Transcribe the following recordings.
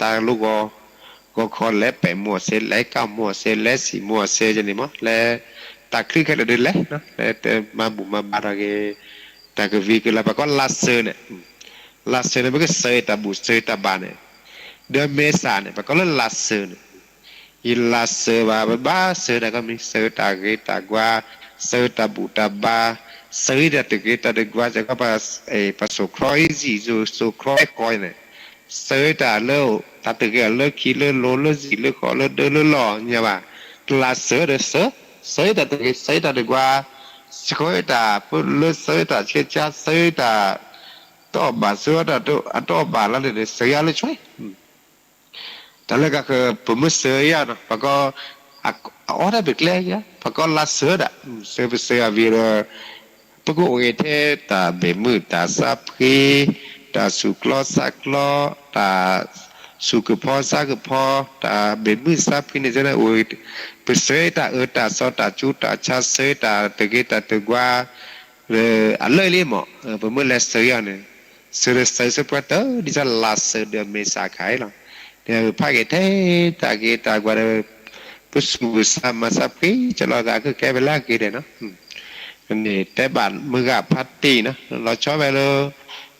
တၢ်လီၢ်ဂီၤ ဂီၤခီလဲၤပဲာ်မိၢ်အီၤစ့ လဲၤကၢ်မိၢ်အီၤစ့ လဲၤစံးမိၢ်အီၤစ့န့ၣ်မး လၢ တၢ်ချံခဲလၢာ်ဒုးလဲၣ်နီၤ လၢတမၤဘူၣ်မၤဘါထီၣ်က့ၤ တၢ်ကဝံၤကလၤ ပှၤကိးလါစၢၤန့ၣ် လါစၢၤန့ၣ် ပကစၢၤတၢ်ဘူၣ်စၢၤတၢ်ဘါန့ၣ် ဒီးမ့ၢ်စးန့ၣ် ပှၤကိးလၢလါစၢၤန့ၣ် ယလါစၢၤဘၣ် ပဘၣ်စၢၤတၢ်ကီမံၤ စၢၤတၢ်ဂ့ၤတၢ်ဝါ စၢၤတၢ်ဘူၣ်တၢ်ဘါ စၢၤတၢ်တဂ့ၤတၢ်တဝါ စ့ၢ်ကီး ပှၤစိာ်ခီအ့ၣ်စံၣ် စိာ်ခီအ့ၣ်ဃီန့ၣ် စၢၤတၢ်လၢ တၢ်တဂ့ၤအီၤလၢခံလၢလိၤလၢစံၣ်လၢဃီလၢဒၢလၢလီၢ်ညါဘၣ် လါစၢၤဒီးစၢၤ စၢၤတၢ်တဂ့ၤ စၢၤတၢ်တဝါ စၢၤတၢ်ပလၢစၢၤတၢ်ဆဲးကါ စၢၤတၢ် တအီၣ်ဘၣ် စၢၤတၢ်အတအီၣ်ဘၣ်လၢန့ၣ် စၢၤယါလၢဆွဲ တၢ်လၢကဃၢၤ ပမ့ၢ်စၢၤယါနီၤ ပှၤကီ အအီၣ်တၢ်ပကျဲယါ ပှၤကီလါစၢၤဒၣ် စၢၤပစၢၤအဝံၤဒီး ပကအိၣ်ဂ့ၤထဲတၢ်ဘ့ၣ်မုၢ်တၢ်ဆါဖှံ တၢ်ဆူးကျီဆါကျီ တၢ်ဆူးကဖီဆါကဖီ တၢ်ဘ့ၣ်မုၢ်ဆါဖှံန့ၣ် စၢၤန့ၣ်အိၣ် ပစၢၤတၢ်အၢတၢ်သီတၢ်ကူတၢ်ဆါ စၢၤတၢ်တဂ့ၤတၢ်တဝါ အလၢလံမး ပမ့ၢ်လဲၤစၢၤယါန့ၣ် စၢၤဒီးစၢၤစ့ၢ်ပှၤတၢ် ဒ်သိးလါစၢၤဒီးမ့ၢ်စးခါအံၤလီၤ. ဒီးဖးက့ၤထဲတၢ်ဂ့ၤတၢ်ဝါဒီး ပစူၢ်ပစါမၤစၢၤဖှံကလီၤသး ကကဲဝဲလၢအဂ့ၤဒဲးနီၤ န့ၣ်တဲဘၣ်မုၢ်ဂၤဖးတံၢ်နီၤ လီၤဆီဝဲလၢ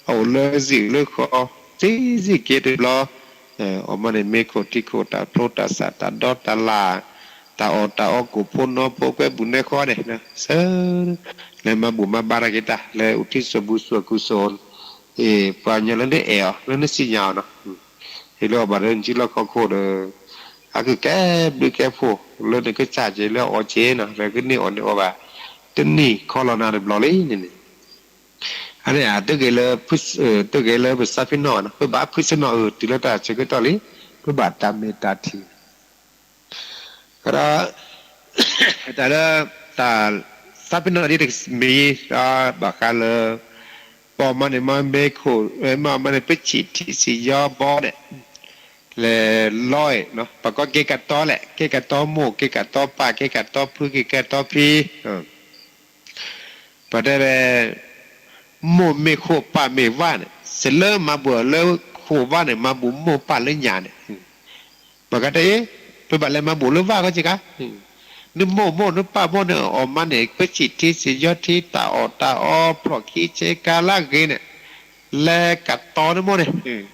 အအိၣ်လၢစံၣ်လၢဃီ စံၣ်စံၣ်က့တဘျီ အီၤမးန့ၣ် မ့ၢ်ခိၣ်ထံခိၣ်တၢ်ဖျိတၢ်စးတၢ်ဒီတၢ်လၢ် တၢ်အီၣ်တၢ်အီကိၣ်ဖိနီဖိကွဲဘူးနဲဃီန့ၣ် စၢၤ လၢမၤဘူၣ်မၤဘါထီၣ်က့ၤတၢ် လၢအုးထံစိးဘူးစိးကူစိး ပှၤကညီလၢနအဲၣ်အီၤ လၢနစံၣ်ညီၣ်အီၤနီၤ ဟ့ၣ်လၢအီၤဘၣ်လၢနစုလီၢ်ခီၣ်ခိၣ်ဒီး အကကဲဘျုးကဲဖှိၣ် လၢနကစၢ်က့ၤလၢအီၤက့ၤနီၤ လၢကန့ၢ်အီၣ်န့ၢ်အီဘၣ် တနံၣ်ခီလီၤနၤတဘျီလံန့ၣ်န့ၣ် အန့ၣ် တဂ့ၤလၢ တဂ့ၤလၢပသးပ့ၤနီၣ်နီၤ ပဘၣ်ဖုသ့ၣ်နီၣ်အုး တုၤလၢတၢ်ဆၢကတီၢ်လံ ပဘၣ်တၢ်မ့ၢ်တၢ်ထံၣ် ဒီး တၢ်လၢ တၢ်သးပ့ၤနီၣ်ဒ်တမံၤ ဒီးဘၣ်ဃးလၢ ပအီၣ်မးန့ၣ် မ့ၢ်ခိၣ် မ့ၢ်အီၣ်မးန့ၣ် ပဆံၣ်ထံစံၣ်ယီဘီန့ၣ် လဲၤလီအံၤ ပှၤကိးက့ၤကတီၤလဲၣ် က့ၤကတီၤမိၢ် က့ၤကတီၤပၢ် က့ၤကတီၤဖု က့ၤကတီၤဖံ ပတဲလဲၣ် မိၢ်မ့ၢ်ခိၣ်ပၢ်မ့ၢ်ဝၣ်န့ၣ် စ့ၢ်လၢမၤဘူၣ်လၢခိၣ်ဝၣ်န့ၣ် မၤဘူၣ်မိၢ်ပၢ်လၢညါန့ၣ် ပကတဲအံၤ ပဘၣ်လဲၤမၤဘူၣ်လၢဝၣ်ကီက့ၤကါ နမိၢ်မိၢ်နပၢ်မိၢ်န့ၣ် အီၣ်မးန့ၣ် ပဆံၣ်ထံစံၣ်ယီထံ တၢ်အီၣ်တၢ်အီ ဖျိၣ်ခံဆ့ကၤလၢအဂ့ၤန့ၣ် လဲၤကတီၤနမိၢ်န့ၣ်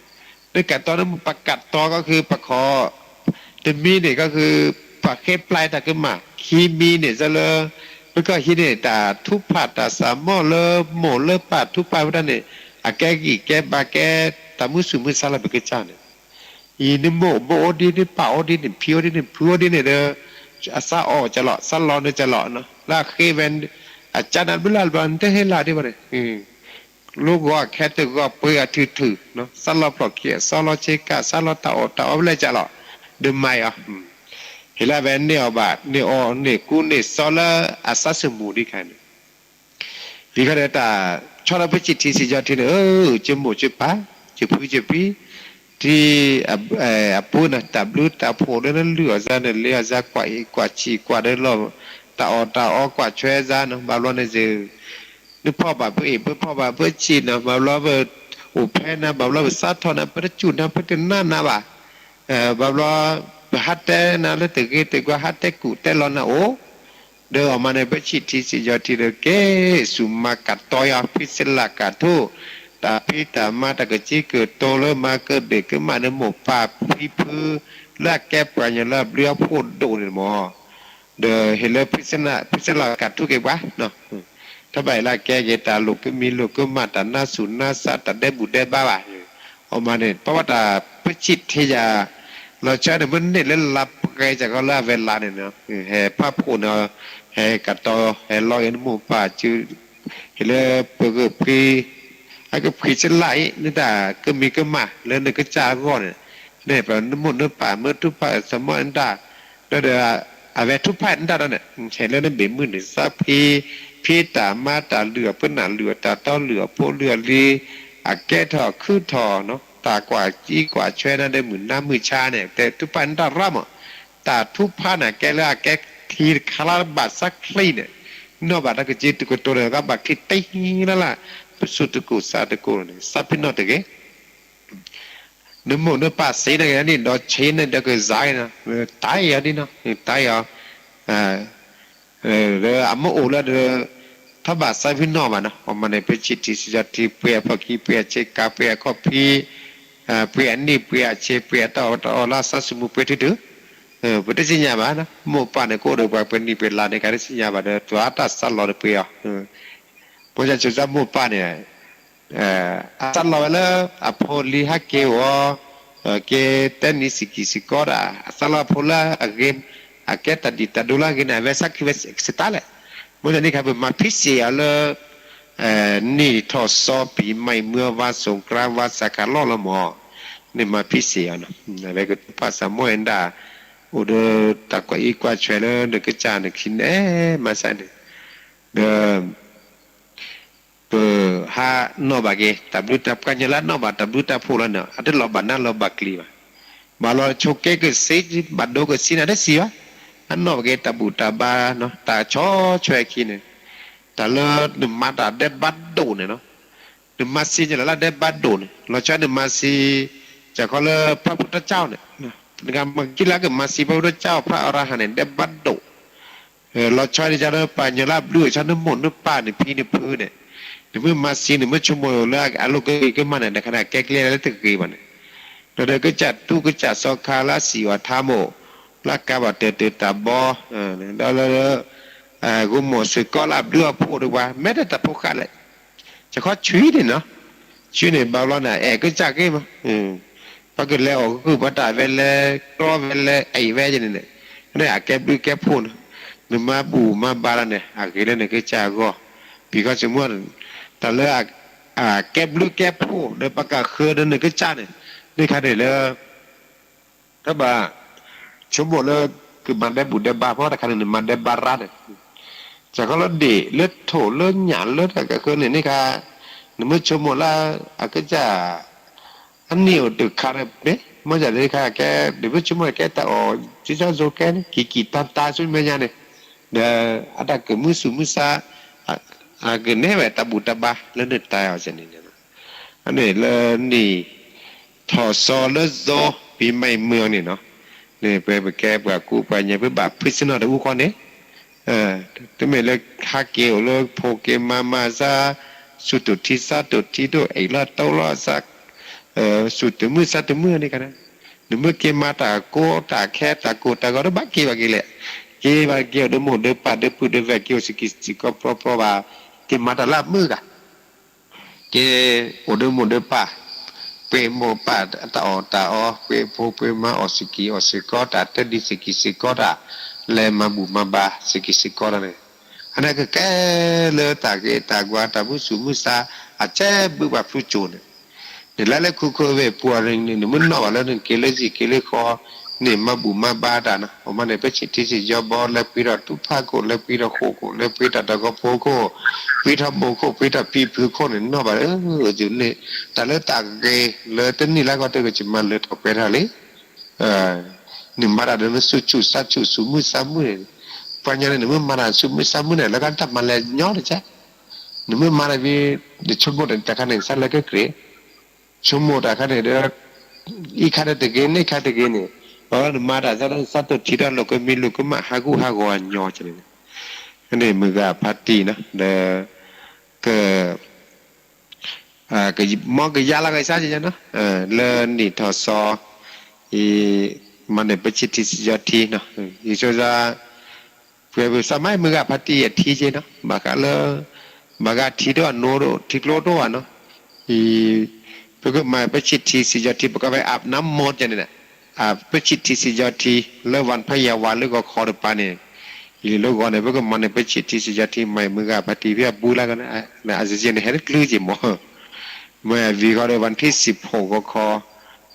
နကတီၤနမိၢ် ပကတီၤကီးဃုာ်ပခီၣ် တမံၤန့ၣ်ကီးဃုာ် ပှၤဃ့ပျၢ်တၢ်ကမၣ် ခံမံၤန့ၣ် စ့ၢ်လၢ ပကဟံးန့ၢ်တၢ်ထုကဖၣ်တၢ်စးမီၢ်လၢမိၢ်လၢပၢ်ထုကဖၣ်ဝဲဒၣ်န့ၣ် အကဲဂံၢ်ကဲဘါကဲ တၢ်မုာ်သူၣ်မုာ်သးလၢပကစၢ်န့ၣ် အံၤနမိၢ်မိၢ်အိၣ်ဒ်န့ၣ် ပၢ်အိၣ်ဒ်န့ၣ် ဖံအိၣ်ဒ်န့ၣ် ဖုအိၣ်ဒ်န့ၣ်ဒီး အသးအီၣ်ကလီၤ သးလီၤန့ၢ်ကလီၤ လၢအဃ့ဝဲ အကၢ်နၤဘျုးလၢ်ဘျီ နတဟ့ၣ်လၢ်ဒ်ဘၣ်န့ၣ် လိၣ်ဂီၤအခဲတဂီၤ ပှ့ၤအထုထု သးလီၤဖျိၣ်ခံ သးလီၤဆ့ကၤ သးလီၤတၢ်အီၣ်တၢ်အီဘျဲၣ်ကလီၤ ဒီးမၤအီၤ ဟ့ၣ်လၢအဝဲန့ၢ်အီၤဘၣ် န့ၢ်အီၤန့ၢ်ကူန့ၢ်သီလၢအသးသမူဒ်ခါန့ၣ် လံခီဒီးတၢ်ဆီဒီးပဆံၣ်ထံစံၣ်ယီထံန့ၣ် အၢ ကမိၢ်ကပၢ် ကဖုကဖံ ထံ အပူၤန့ၣ် တၢ်ဘျုးတၢ်ဖှိၣ်ဒီးနလုၢ်အီၣ်သးန့ၣ် လ့အီၣ်သးကွၢ်အ့ၣ်ကွၢ်ဆံးကွၢ်ဒီးလီၤ တၢ်အီၣ်တၢ်အီကွၢ်ဆွဲသးန့ၣ် ဘၣ်ဘျီန့ၣ်စ့ၢ် နဖီၣ်ဘၣ်ပအ့ၣ်ပဖီၣ်ဘၣ်ပဆံးန့ၣ် ဘၣ်ဘျီပအိၣ်ဖဲန့ၣ် ဘၣ်ဘျီပသးထီၣ်န့ၣ် ပတစူၢ်န့ၣ် ပတနာ်န့ၣ်ဘၣ် ဘၣ်ဘျီ ပဟးတဲနၤလၢတဂ့ၤတဝါဟးတဲကူၣ်တဲလီၤနၤအိၣ် ဒီးအီၤမးန့ၣ် ပဆံၣ်ထံစံၣ်ယီထံဒီးက့ၤဆူၣ်မၤကတီၤယီၤ ဖံစလၢ်ကထိၣ် တၢ်ဖံးတၢ်မၤတၢ်ကစံကတီၤလၢမၤကဒ့ၣ်ကမၣ်န့ၣ် မိၢ်ပၢ်ဖံဖု လၢအကဲပှၤကညီလၢအဘျုးအဖှိၣ်ဒိၣ်န့ၣ်မး ဒီးဟ့ၣ်လၢဖံစလၢ်ကထိၣ်က့ၤပှၤ တဘၣ်အံၤလၢအကဲက့ၤတၢ်လိာ်ကမံၤလိာ်ကမၣ် တၢ်နါဆူၣ်နါစး တၢ်ဒဲဘူၣ်ဒဲဘါဘၣ် အီၤမးန့ၣ် ပဝဲတၢ်ပဆံၣ်ထံယၤ လီၤဆီန့ၣ် မ့ၢ်န့ၢ်လၢလါပှဲၤစ့ၢ်ကီးလၢအဝဲလါန့ၣ် ဟဲဖးဖှိၣ်န့ၣ် ဟဲကတီၤ ဟဲလီၤဂ့ၤနမိၢ်ပၢ်စု ဟ့ၣ်လၢပကဖှံ အကဖှံစလၢ်အံၤ နတၢ်ကမံၤကမၣ်လၢနကစၢ်အဂီၢ်န့ၣ် န့ၣ်ပနမိၢ်နပၢ်မ့ၢ်ထုကဖၣ်စမီၢ်နတၢ် ဒီး အဝဲထုကဖၣ်နတၢ်ဒီးန့ၣ် ဟဲလၢနဘ့ၣ်မုၢ်န့ၣ် သးဖှံ ဖံတၢ်မါတၢ်လုၢ်အီၣ်ပနၢ်လုၢ်အီၣ် တၢ်တီလုၢ်အီၣ်ဖိလုၢ်အီၣ်လံ အကဲထီၣ်ခုထီၣ်နီၤ တၢ်ကွၢ်စံကွၢ်ဆွဲနၤဒီးမုၢ်နၤမုၢ်ဆါန့ၣ် တဲထုကဖၣ်နတၢ်ရၢမး တၢ်ထုကဖၣ်န့ၣ် ကဲလၢအကဲချံတခါလၢဘၣ်သးချံန့ၣ် နီၢ်ဘၣ်တၢ်ကစံတကတိၤန့ၣ် ကဘၣ်ချံတ့လၢ်လၢ် ပစိာ်တကိၢ်စၢ်တကိၢ်န့ၣ် သးပ့ၤနီၣ်တဂ့ၤ နမိၢ်နပၢ်စ့န့ၣ်က့ၤန့ၣ် ဒီးဆ့န့ၣ်ဒီးကစၢ်က့ၤနီၤ, တၢ်အံၤအီၤဒ်နီၤ, တၢ်အံၤအီၤ, ဒီးအမ့ၢ်အိၣ်လၢဒီး ထီၣ်ဘးစၢ်ဖုနီၢ်ဘၣ်နီၤ, ပှၤမၤန့ၣ် ပှ့ၤဆံးထံးစံးယီၤထံး ပှ့ၤအဖီၣ်ခံ ပှ့ၤအဆ့ကၤ ပှ့ၤအခီၣ်ဖံး ပှ့ၤအနံၣ် ပှ့ၤအဆ့ ပှ့ၤအတၢ်အီၣ်တၢ်အီလၢအစၢ်စမူ ပှ့ၤထုထု, ပတသ့ၣ်ညါဘၣ်နီၤ, မိၢ်ပၢ်န့ၣ် ကအိၣ်ဒီးပှၤပှ့ၤနံၣ်ပှ့ၤလါန့ၣ် ကတသ့ၣ်ညါဘၣ်ဒီး သးတၢ်စၢ်လီၤဒီးပှ့ၤအီၤ, မိၢ်ယဆိကမိၣ်မိၢ်ပၢ်န့ၣ် အစၢ်လီၤဝဲလၢအဖိလံၤဟးက့ၤအီၤ, က့ၤတဲနံၤစ့ၢ်ကီးစ့ၢ်ကီးဒၣ်, အစၢ်လီၤအဖိလၢအဂ့ၤ, အကဲတၢ်ဒံၣ်တၢ်ဒိလၢအဂ့ၤန့ၣ် အဝဲစၢ်ခံဝဲစတၢ်လဲၣ်, မိၢ်ယန့ၣ်ခါပမၤဖံးစ့ၢ်အီၤလၢ နံၣ်ထီၣ်စီၤပံၤမံၤမုၢ်ဝါ စူၣ်ကြါဝါ စးခးလီၢ်လီၤမၢ်, န့ၣ်မၤဖံးစ့ၢ်အီၤနီၤ, အဝဲကတူၢ်ဖးစးမိၢ်အဲၣ်ဒၣ်, အိၣ်ဒီးတၢ်ကွၢ်အံၣ်ကွၢ်ဆွဲလၢနကစၢ်နခံန့ၣ် မၤစၢ်န့ၣ်, ဒီး ပဟးနီၣ်ဘၣ်က့ၤ တၢ်ဘျုးတၢ်ဖှိၣ် ပှၤကညီလၢအနီၣ်ဘၣ်တၢ်ဘျုးတၢ်ဖှိၣ်လီၤန့ၣ် အတလီၤဘၣ်နးလီၤဘၣ်ကျံၤဘၣ်, ဘၣ်လီၤဆိးက့ကစ့ ဘၣ်ဒိကစ့န့ၣ်တစံးဘၣ်, အနီၣ်ဘၣ်က့ၤတၢ်ဘူၣ်တၢ်ဘါနီၤ တၢ်ဆီၣ်ထွဲခံန့ၣ်, တၢ်လၢနမၤတၢ်ဒဲးဘးဒိၣ်န့ၣ်နီၤ, နမၤစံးကလၢ်လၢဒဲးဘးဒိၣ်န့ၣ် လီၤဆီနမၤစံး, ကခီလၢဖးဖူတကၠီန့ၣ်, နကမၤကံလၢကမၤစံးဖးဖူတကၠီ ဖးအရဟံန့ၣ် ဒဲးဘးဒိၣ် လီၤဆီန့ၣ် ကလၢပှၤကညီလၢအဘျုးအဖှိၣ် နမိၢ်နပၢ်နဖံနဖုန့ၣ်, နမ့ၢ်မၤစံး နမ့ၢ်ဆိကမိၣ်လၢအလိၣ်ကဂ့ၤကမၣ်န့ၣ် တခါန့ၣ် ကဲကျဲလၢတဂ့ၤဘၣ်န့ၣ်, ဒီးကစၢ်တူကစၢ်စီၤခါလၢအစံးအီၤထါမိၢ်, လၢအကးဘၣ်တၢၢ်တၢၢ်တၢ်ဘီ, ဒီးလၢ ဂိၢ်မိၢ်စ့ၢ်ကီးလၢအဘျုးအဖှိၣ်ဒီးပှၤ မ့ၢ်တၢ်တဖိဃာ်လဲၣ်, ကခီဆွံန့ၣ်နီၤ, ဆွံန့ၣ်ဘၣ်ဘျီန့ၣ် အဲၣ်ကစၢ်က့မး ပှၤကလဲၤအီၣ်ဂုၢ်ပှၤတၢ်ဝဲလဲၤကျီဝဲလဲၤအံၤဝဲန့ၣ်န့ၣ်, န့ၣ်အကဲဘျုးကဲဖှိၣ်န့ၣ်, နမၤဘူၣ်မၤဘါလီၤန့ၣ် အဂ့ၤလၢနကစၢ်အဂီၢ်, ပခီဆိကမိၣ်, တၢ်လၢ ကဲဘျုးကဲဖှိၣ်ဒီးပှၤကဃၢဒီးနကစၢ်န့ၣ်, န့ၣ်ခါန့ၣ်လၢ တဘၣ် ဆိကမိၣ်လၢ ကမၤဒဲးဘူၣ်ဒဲးဘါဖီတခါန့ၣ် နမၤဒဲးဘါရါန့ၣ်, စးခီလၢဒ့ၣ်လၢထိၣ်လၢညၣ်လၢတၢ်ကဃၢန့ၣ်န့ၣ်ခါ, နမ့ၢ်ဆိကမိၣ်လၢ အကစၢ် အနံၣ်အိၣ်တခါန့ၣ် မ့ၢ်မ့ၢ်စၢ်န့ၣ်ခါ ကဲ နမ့ၢ်ဆိကမိၣ်ကဲတၢ်အီၣ် ကၠီကၠီကဲန့ၣ် ကံၤကံၤတၢ်တၢ်ဆူမဲာ်ညါန့ၣ်, ဒီးအတၢ်ကမုာ်ဆူၣ်မုာ်ဆါ အကန့ၢ်ဝဲတၢ်ဘူၣ်တၢ်ဘါလၢနတၢ်အီၣ်န့ၣ်, အန့ၣ်လၢနံၣ် ထီၣ်စီၤလၢစီၤ ပံၤမံၤမုၢ်အီၤန့ၣ်နီၤ, န့ၣ်ပဝဲပကဲပှၤကူပှၤညါ ပဘၣ်ဖုးဆ့ၣ်နီၤတအူဃီန့ၣ်, တမ့ၢ်လၢဟးက့ၤအိၣ်လၢဖိက့ၤမါမၤစါ, စူၢ်တထံစါတထံဒိၣ် အဲၣ်လီၤတီလီၤစါ, စူၢ်တမုာ်စါတမုာ်န့ၣ်ခါန့ၣ်, နမ့ၢ်က့ၤမၤတၢ်ကိးတၢ်ခဲတၢ်ကိၢ်တၢ်ဂီၤ တဘၣ်က့ၤဘၣ်က့ၤလဲၣ်, က့ၤဘၣ်က့ၤအိၣ်ဒီးမိၢ်ဒီးပၢ်ဒီးပုၢ်ဒီးဝဲၢ် က့ၤအိၣ်စ့ၢ်ကီးစ့ၢ်ကီးပြီပြီဘၣ်, က့ၤမၤတၢ်လၢအမုာ်ဂၤ က့ၤအိၣ်ဒီးမိၢ်ဒီးပၢ်, ပှ့ၤမိၢ်ပၢ်တၢ်အီၣ်တၢ်အီ, ပှ့ၤဖိပှ့ၤမါအီၣ်စ့ၢ်ကီးအီၣ်စ့ၢ်ကီးတၢ် တၢ်ဒ်စ့ၢ်ကီးစ့ၢ်ကီးတၢ်, လဲၤမၤဘူၣ်မၤဘါစ့ၢ်ကီးစ့ၢ်ကီးတၢ်န့ၣ်, အန့ၣ်ကကဲလၢတၢ်ဂ့ၤတၢ်ဝါတၢ်မုာ်ဆူၣ်မုာ်ဆါ, အကဲဘုးဘၣ်ဖုကၠိန့ၣ်, နလဲၤလၢခိခိၣ်ဝ့ၢ်ပူၤန့ၣ် နမ့ၢ်နီၣ်ဘၣ်လၢနက့ၤလၢဟံၣ်က့ၤလၢဃီ, န့ၣ်မၤဘူၣ်မၤဘါတၢ်နီၤ, အမ့ၢ်န့ၣ် ပဆံးထံဆံးယီၤဘီ လဲၤပှ့ၤထီၣ်တူၢ်ဖးခိၣ် လဲၤပှ့ၤထီၣ်ဃိၣ်ခိၣ် လဲၤပှ့ၤတၢ်တၢ်ဂီၤဖိခိၣ်, ပှ့ၤထီၣ်ဘိၣ်ခိၣ် ပှ့ၤထီၣ်ပံၤဖုးခိၣ်န့ၣ် နီၣ်ဘၣ်လၢ န့ၣ်, တၢ်လၢတၢ်ဂ့ၤလၢတနံၣ်လၢကီၢ်တၢ်ကစၢ်မၤလၢထီၣ်ပှဲၤထီၣ်လံ နမၤတၢ်ဒီးနဆူၣ်ဆူၣ်ဆါဆူၣ်ဆူၣ်မုာ်ဆါမုာ်န့ၣ်, ပှၤကညီန့ၣ် နမ့ၢ်မၤတၢ်ဆူၣ်မုာ်ဆါမုာ်န့ၣ် လၢကတၢ်မၤလဲၤညီတက့ၢ်, နမ့ၢ်မၤတၢ်ဖဲ နဆိကမိၣ်တၢ်တခါန့ၣ် စးလၢကကြ့ၢ်, ဆိကမိၣ်တၢ်ခါန့ၣ်ဒီး အံၤခါတဂ့ၤ န့ၢ်ခါတဂ့ၤန့ၣ်, ပှၤလၢနမၤတၢ်စးလၢစးတိၢ်ထံဒီး လိာ်ကမံလိာ်ကမၣ်ဟးဂူာ်ဟးဂီၤအညီန့ၣ်, န့ၣ်မုၢ်ဂၤဖါတံၢ်နီၤ ဒီး က မ်ကယါလီၤက့ၤစၢ်က့ၤနီၤ, လၢနံၣ်ထီၣ်စီၤ အံၤ မၤန့ၢ်ပဆံးထံဆံးယီၤထံနီၤ, ယဆိစါ ပှဲၤပစၢ်မၤမုၢ်ဂၤဖါတံၢ်အထံက့ၤနီၤ, ဘၣ်ဃးလၢ ဘၣ်ဂၤထံဒိၣ်အနိဒိၣ် ထံကျိဒိၣ်ဘၣ်နီၤ, အံၤ ပကမၤပဆံးထံဆံးယီၤထံ ပကဘၣ်အးနါမီၢ်ကန့ၣ်, ပဆံးထံဆံးယီၤထံ လၢဝၣ်ဖးယၢ်ဝါလၢဂီၤခီတပၤန့ၣ်, ယလၢဂီၤန့ၣ် ပကမၤန့ၢ်ပဆံးထံဆံးယီၤထံ မၤမုၢ်ဂၤဖါတံၢ်ဖဲအဘူးလၢကန့ၣ်, အစ့န့ၣ် ဟဲတကျုးက့ၤမီၢ် မ့ၢ်အဝံၤဃီဒီး ဝၣ်ထံၣ်စံးဖိးဂီၤခီ,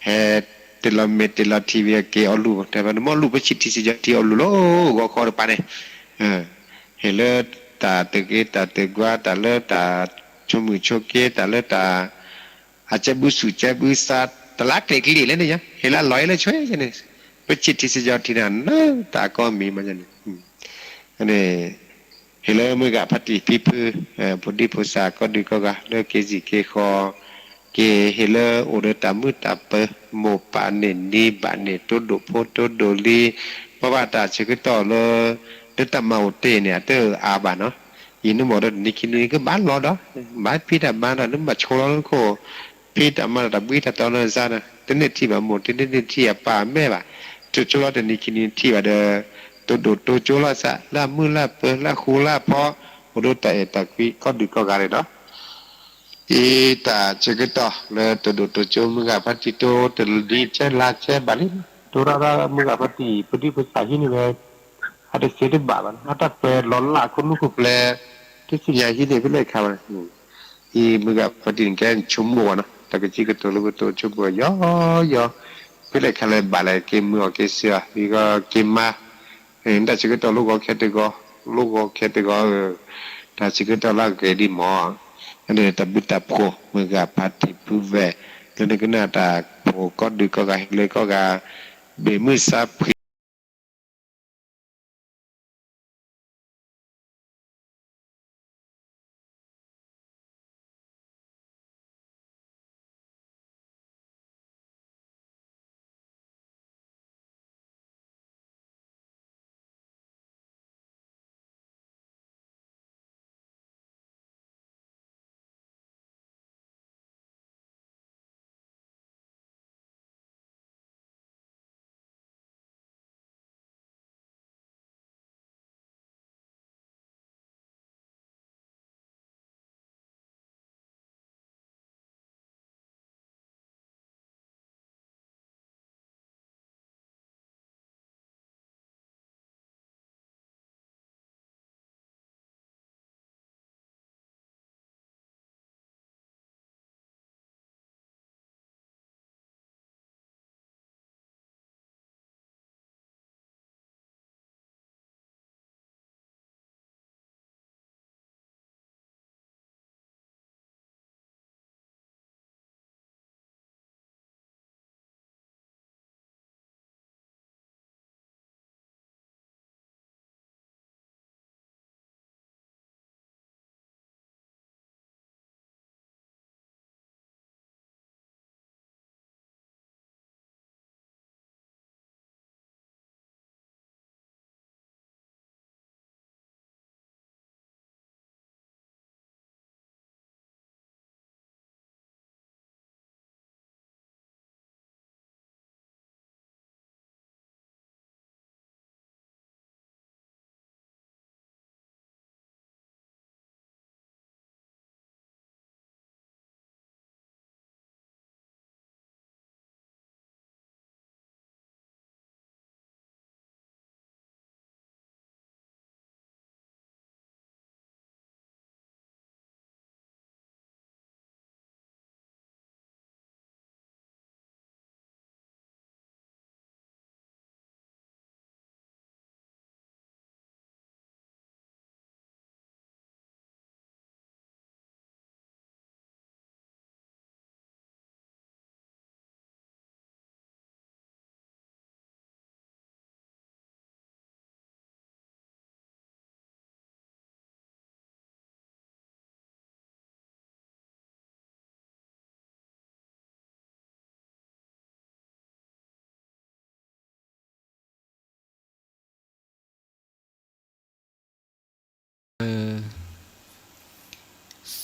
ဟဲတ့ၢ်လီၤမ့ၢ်တ့ၢ်လီၤထံဝံၤအက့ၤအီၣ်လူၢ်, တဲဘၣ်နမ့ၢ်လူၢ်ပဆံးထံဆံးယီၤထံအီၣ်လူၢ်လီၤ ဂီၤခီတပၤန့ၣ်, ဟ့ၣ်လၢတၢ်တဂ့ၤတၢ်တဂွါ တၢ်လၢတၢ်ဆိၣ်မုၢ်ဆိၣ်က့ တၢ်လၢတၢ် အကဲဘုစူၣ်ကဲဘုစါ တလါကျဲၤကလံၣ်လဲၣ်န့ၣ်ညါ ဟ့ၣ်လၢလီၤအ့ၣ်လၢဆွဲန့ၣ်, ပဆံးထံဆံးယီၤထံန့ၣ် လၢတၢ်ကီမံၤမးန့ၣ်, န့ၣ် ဟ့ၣ်လၢမုၢ်ဂၤဖါတံၢ်ဖံဖု ဖိဒံဖိသၣ်ကီၢ်ဒုးကီၢ်ဂၤ လၢက့ၤစံၣ်က့ၤဃီ က့ၤဟ့ၣ်လၢအိၣ်ဒီးတၢ်မုာ်တၢ်ပၢၤ မိၢ်ပၢ်န့ၢ်နံၤဘၣ်န့ၣ် တိဒိၣ်ဖိတိဒိၣ်လံၤ, ပှၤဘၣ်တၢ်ဆၢကတီၢ်လၢ လၢတၢ်မၤအိၣ်တ့ၢ်န့ၣ် အတအါဘၣ်နီၤ, ယနမ့ၢ်ဒီးတနံၤခံနံၤကဘၣ်လီၤဒီး, ဘၣ်ဖံးတၢ်မၤဒီး နဘၣ်ဆိလီၤလၢနခိၣ်, ဖံးတၢ်မၤဒီးတၢ်ဘှံးတၢ်တီလၢနစါဒီး တန့ၢ်ထံၣ်ဘၣ်မိၢ် တန့ၢ်ထံၣ်အပၢ်အမဲဘၣ်, ဆိဆိလီၤတနံၤခံနံၤထံၣ်ဘၣ်ဒီး တိဒိၣ်တိကၠိလီၤစး လၢအမုာ်လၢအပၢၤ လၢအဃူလၢအဖိး အိၣ်ဒီးတၢ်အဲၣ်တၢ်ကွံ ကီဒုၣ်ကီဂၤန့ၣ်ဒီး အံၤတၢ်ဆၢကတီၢ်လၢတိဒိၣ်တိကၠိ မုၢ်ဂၤဖါတံၢ်တိ တနံၤဆဲးလါဆဲးဘၣ်လံ, တိရၣ်ရၣ်မုၢ်ဂၤဖါတံၢ် ပဒုၣ်ပသးဟံးန့ၢ်ဝဲ အတသ့တဘၣ်ဘၣ်နီၤ အတၢ်ပၢလီၤလၢ်ခိၣ်နူာ်ခိၣ်ကျဲ တသ့ၣ်ညါဟံးန့ၢ်ဖဲလဲၣ်ခါဘၣ်, အံၤမုၢ်ဂၤဖါတံၢ်န့ၣ် ကဲဆိကမိၣ်ဘၣ်နီၤ တၢ်ကစံးကတိၤလၢကတိၤဆိကမိၣ်ယီယီ, ဖဲလဲၣ်ခါလၢဘၣ်လဲၣ် က့ၤမုာ်အီၤက့ၤစၢၤအီၤ က့ၤမၤ တၢ်ဆၢကတီၢ်လိၣ်ဂီၤခဲတဂီၤ, လိၣ်ဂီၤခဲတဂီၤ, တၢ်ဆၢကတီၢ်လၢအဂ့ၤဒ်မး, အန့ၣ်တၢ်ဘျုးတၢ်ဖှိၣ် မုၢ်ဂၤဖါတံၢ်ပုၢ်ဝဲၢ် လၢနကနၣ်တၢ်ဖိကိးဒုးကိးဂၤဟ့ၣ်လၢကိးဂၤ ဘ့ၣ်မုၢ်ဆါဖှံ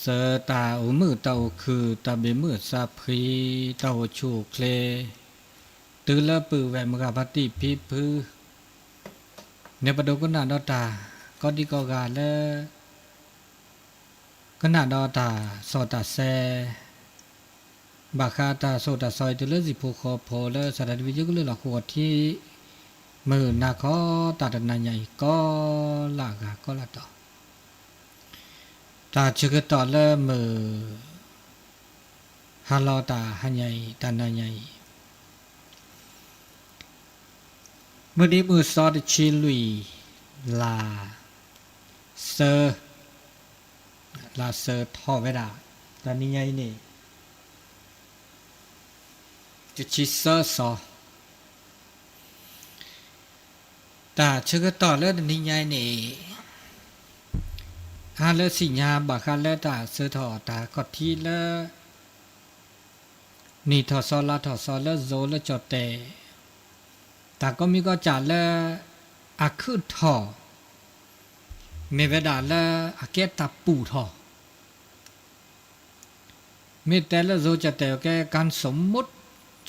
ဆၢတၢ်အိၣ်မုာ်တၢ်အိၣ်ခုၣ် တၢ်ဘ့ၣ်မုၢ်သးဖှံ တၢ်အိၣ်ဆူၣ်အိၣ်ချ့ တုၤလၢပုၢ်ဝဲၢ်မုၢ်ဂၤဖါတံၢ်ဖံဖု န့ၣ်ပဒိကနၣ်ဒီးတၢ် ကိးဒံကိးဂၤလၢ ကနၣ်ဒီးတၢ်စီတၢ်ဆှံ ဘၣ်ဃးတၢ်စိတၢ်ကမီၤအံၤ တုၤလၢဟံၣ်ဖိဃီဖိလၢ စးထီၣ်တမံၤယိကလုၢ်လီၤဃိးထံ မုၢ်နၤခီတၢ်တနၤညါအံၤ ကီးလၢအဂၤကီးလၢအတီၤ တၢ်ဆၢကတီၢ်လၢမုၢ် ဟါလီၤတၢ်ဟါညါအံၤ တၢ်နၤညါအံၤ မုၢ်နံၤမုၢ်သီတဆံလွံၢ် လါဆၢ လါဆၢထီၣ်ဝဲဒၣ် တနံၤညါအံၤန့ၣ် တဆံသၢသီ တၢ်ဆၢကတီၢ်လၢတနံၤညါအံၤန့ၣ် အါလၢသ့ၣ်ညါဘၣ်ဃးလၢတၢ်ဆၢထီၣ်တၢ်ခီၣ်ထံးလၢ နံၣ်ထီၣ်စီလါထီၣ်စီလၢယိၤလၢကၠီၣ်တဲၣ်, တၢ်ကိးမံၤကိးကၠၢ်လၢ အခုၣ်ထီၣ်, မ့ၢ်ဝဲဒၣ်လၢအကဲတၢ်ပူၣ်ထီၣ်, မ့ၢ်တဲလၢယိၤကၠီၣ်တဲၣ်ကဲ การสมมุติ,